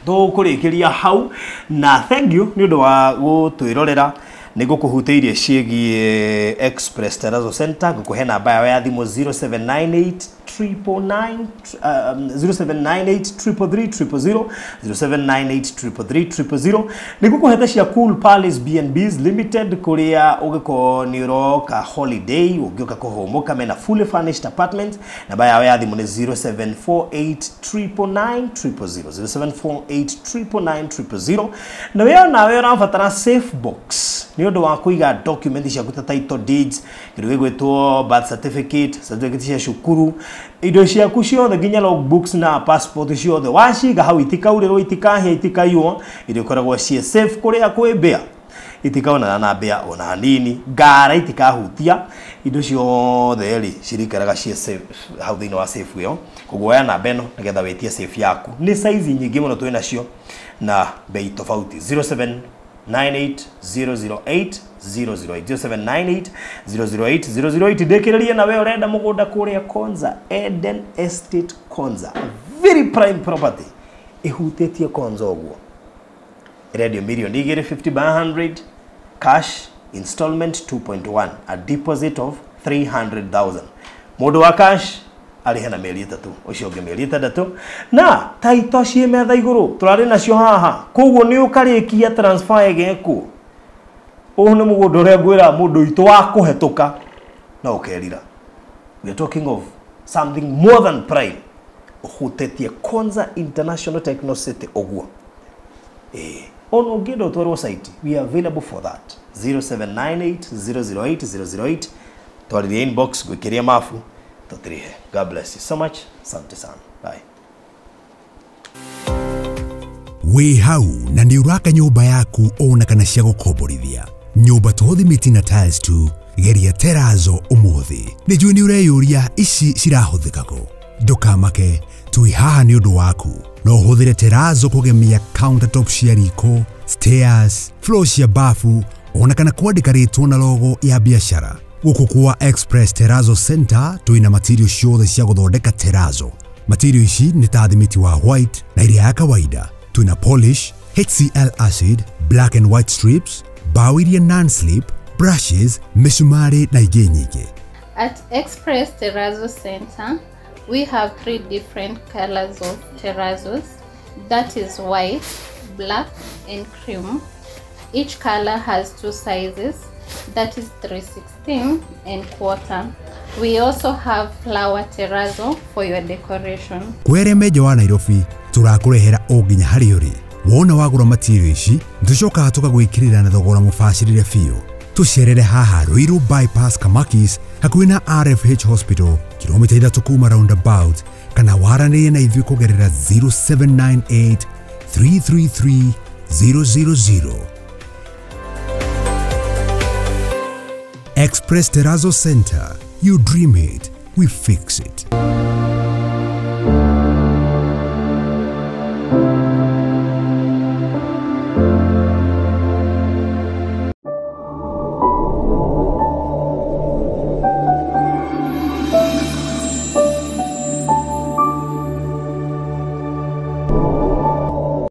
S4: tũkũrĩkĩria hau na thank you nĩ ũndũ wa gũtwĩrorera. Nĩ ngũkũhutĩirie ciĩgiĩ Express Terrazzo Center. Ngũkũhe namba yao ya thimũ 0798 999, 0798 333 000, 0798 333 000. Nĩ ngũkũhete cia Cool Palace B&Bs Limited, kũrĩa ũngĩkorwo nĩ ũroka holiday, ũngĩũka kũhũmũka, mena fully furnished apartment. Namba yao ya thimũ nĩ 0748 999 000, 0748 999 000. Na we onawe ũrabatara safe box nĩ ũndũ wa kũiga document ciaku ta title deeds, kĩndũ gĩgwĩtwo birth certificate, certificate cia cukuru, indo ciaku ciothe nginya logbooks na passport ciothe waciga hau, itikaurĩrwo, itikahĩa, itikaiywo, irĩkoragwo ciĩ safe kũrĩa kwĩ mbĩa, itikaonana na mbĩa ona hanini, ngara itikahutia, indo ciothe rĩ cirikaraga ciĩ safe hau thĩinĩ wa safe ĩyo. Koguo oya namba ĩno nĩgetha wĩtie safe yaku. Nĩ size nyingĩ mũno twĩ nacio na bei tofauti. 0798 008 008, 0798 008 008. Ndĩkĩrĩrie na we ũrenda mũgũnda kũrĩa Konza, Eden Estate Konza, very prime property ĩhutĩtie Konza ũguo. Ĩrendio mirioni igĩrĩ, 50 by 100, cash installment 2.1, a deposit of 300,000. Mũndũ wa cash Arĩhe na mĩeri 3 ũcio ũngĩ mĩeri 6 na taito ciĩ metha igũrũ tũrarĩ nacio haha koguo nĩ ũkarĩkia transfer ĩgekwo ũyũ nĩ mũgũnda ũrĩa ngwĩra mũndũ witũ wa kũhetũka na ũkerira. We are talking of something more than prime ũhutĩtie Konza International Techno City ũguo. Ona ũngĩenda ũtwarwo site, we are available for that. 0798 008 008 twarĩrie inbox gwĩkĩria mabu tũtirihe. God bless you so much. Asante sana. Bye.
S1: Wĩ hau na nĩ ũraka nyũmba yaku ona kana cia gũkomborithia. Nyũmba to thimiti na tiles tu, geria terazo ũmũthĩ. Nĩ njũĩ nĩ ũreyũria ici cirahũthĩka kũ. Ndũkamake, twĩ haha nĩ ũndũ waku. No ũhũthĩre terazo kũgemia countertop cia riko, stairs, floor cia bafu, ona kana kwandĩka rĩtwa na logo ya biacara. Gũkũ kwa Express Terrazzo Center twĩna material ciothe cia gũthondeka terazo. Material ici nĩ ta thimiti wa white na iria ya kawaida. Twĩna polish, HCl acid, black and white strips, bao iria non-slip, brushes, mĩcumarĩ na ingĩ nyingĩ.
S2: At Express Terrazzo Center, we have 3 different colors of terrazos, that is white, black and cream. Each color has 2 sizes, that is 3/16 and quarter. We also have flower terrazzo for your decoration.
S1: Kwere meja wa Nairobi turakũrehera o nginya harĩa ũrĩ. Wona wagũra material ici nĩtũcokaga tũkagwĩkĩrĩra na thogora mũbacĩrĩre biũ. Tũcerere haha Ruiru Bypass Kamakis hakuhĩ na RFH Hospital kilomita 3 kuma roundabout kana waranĩrie na ithuĩ kũgerera 0798 333 000. Express Terrazzo Center. You dream it, we fix it.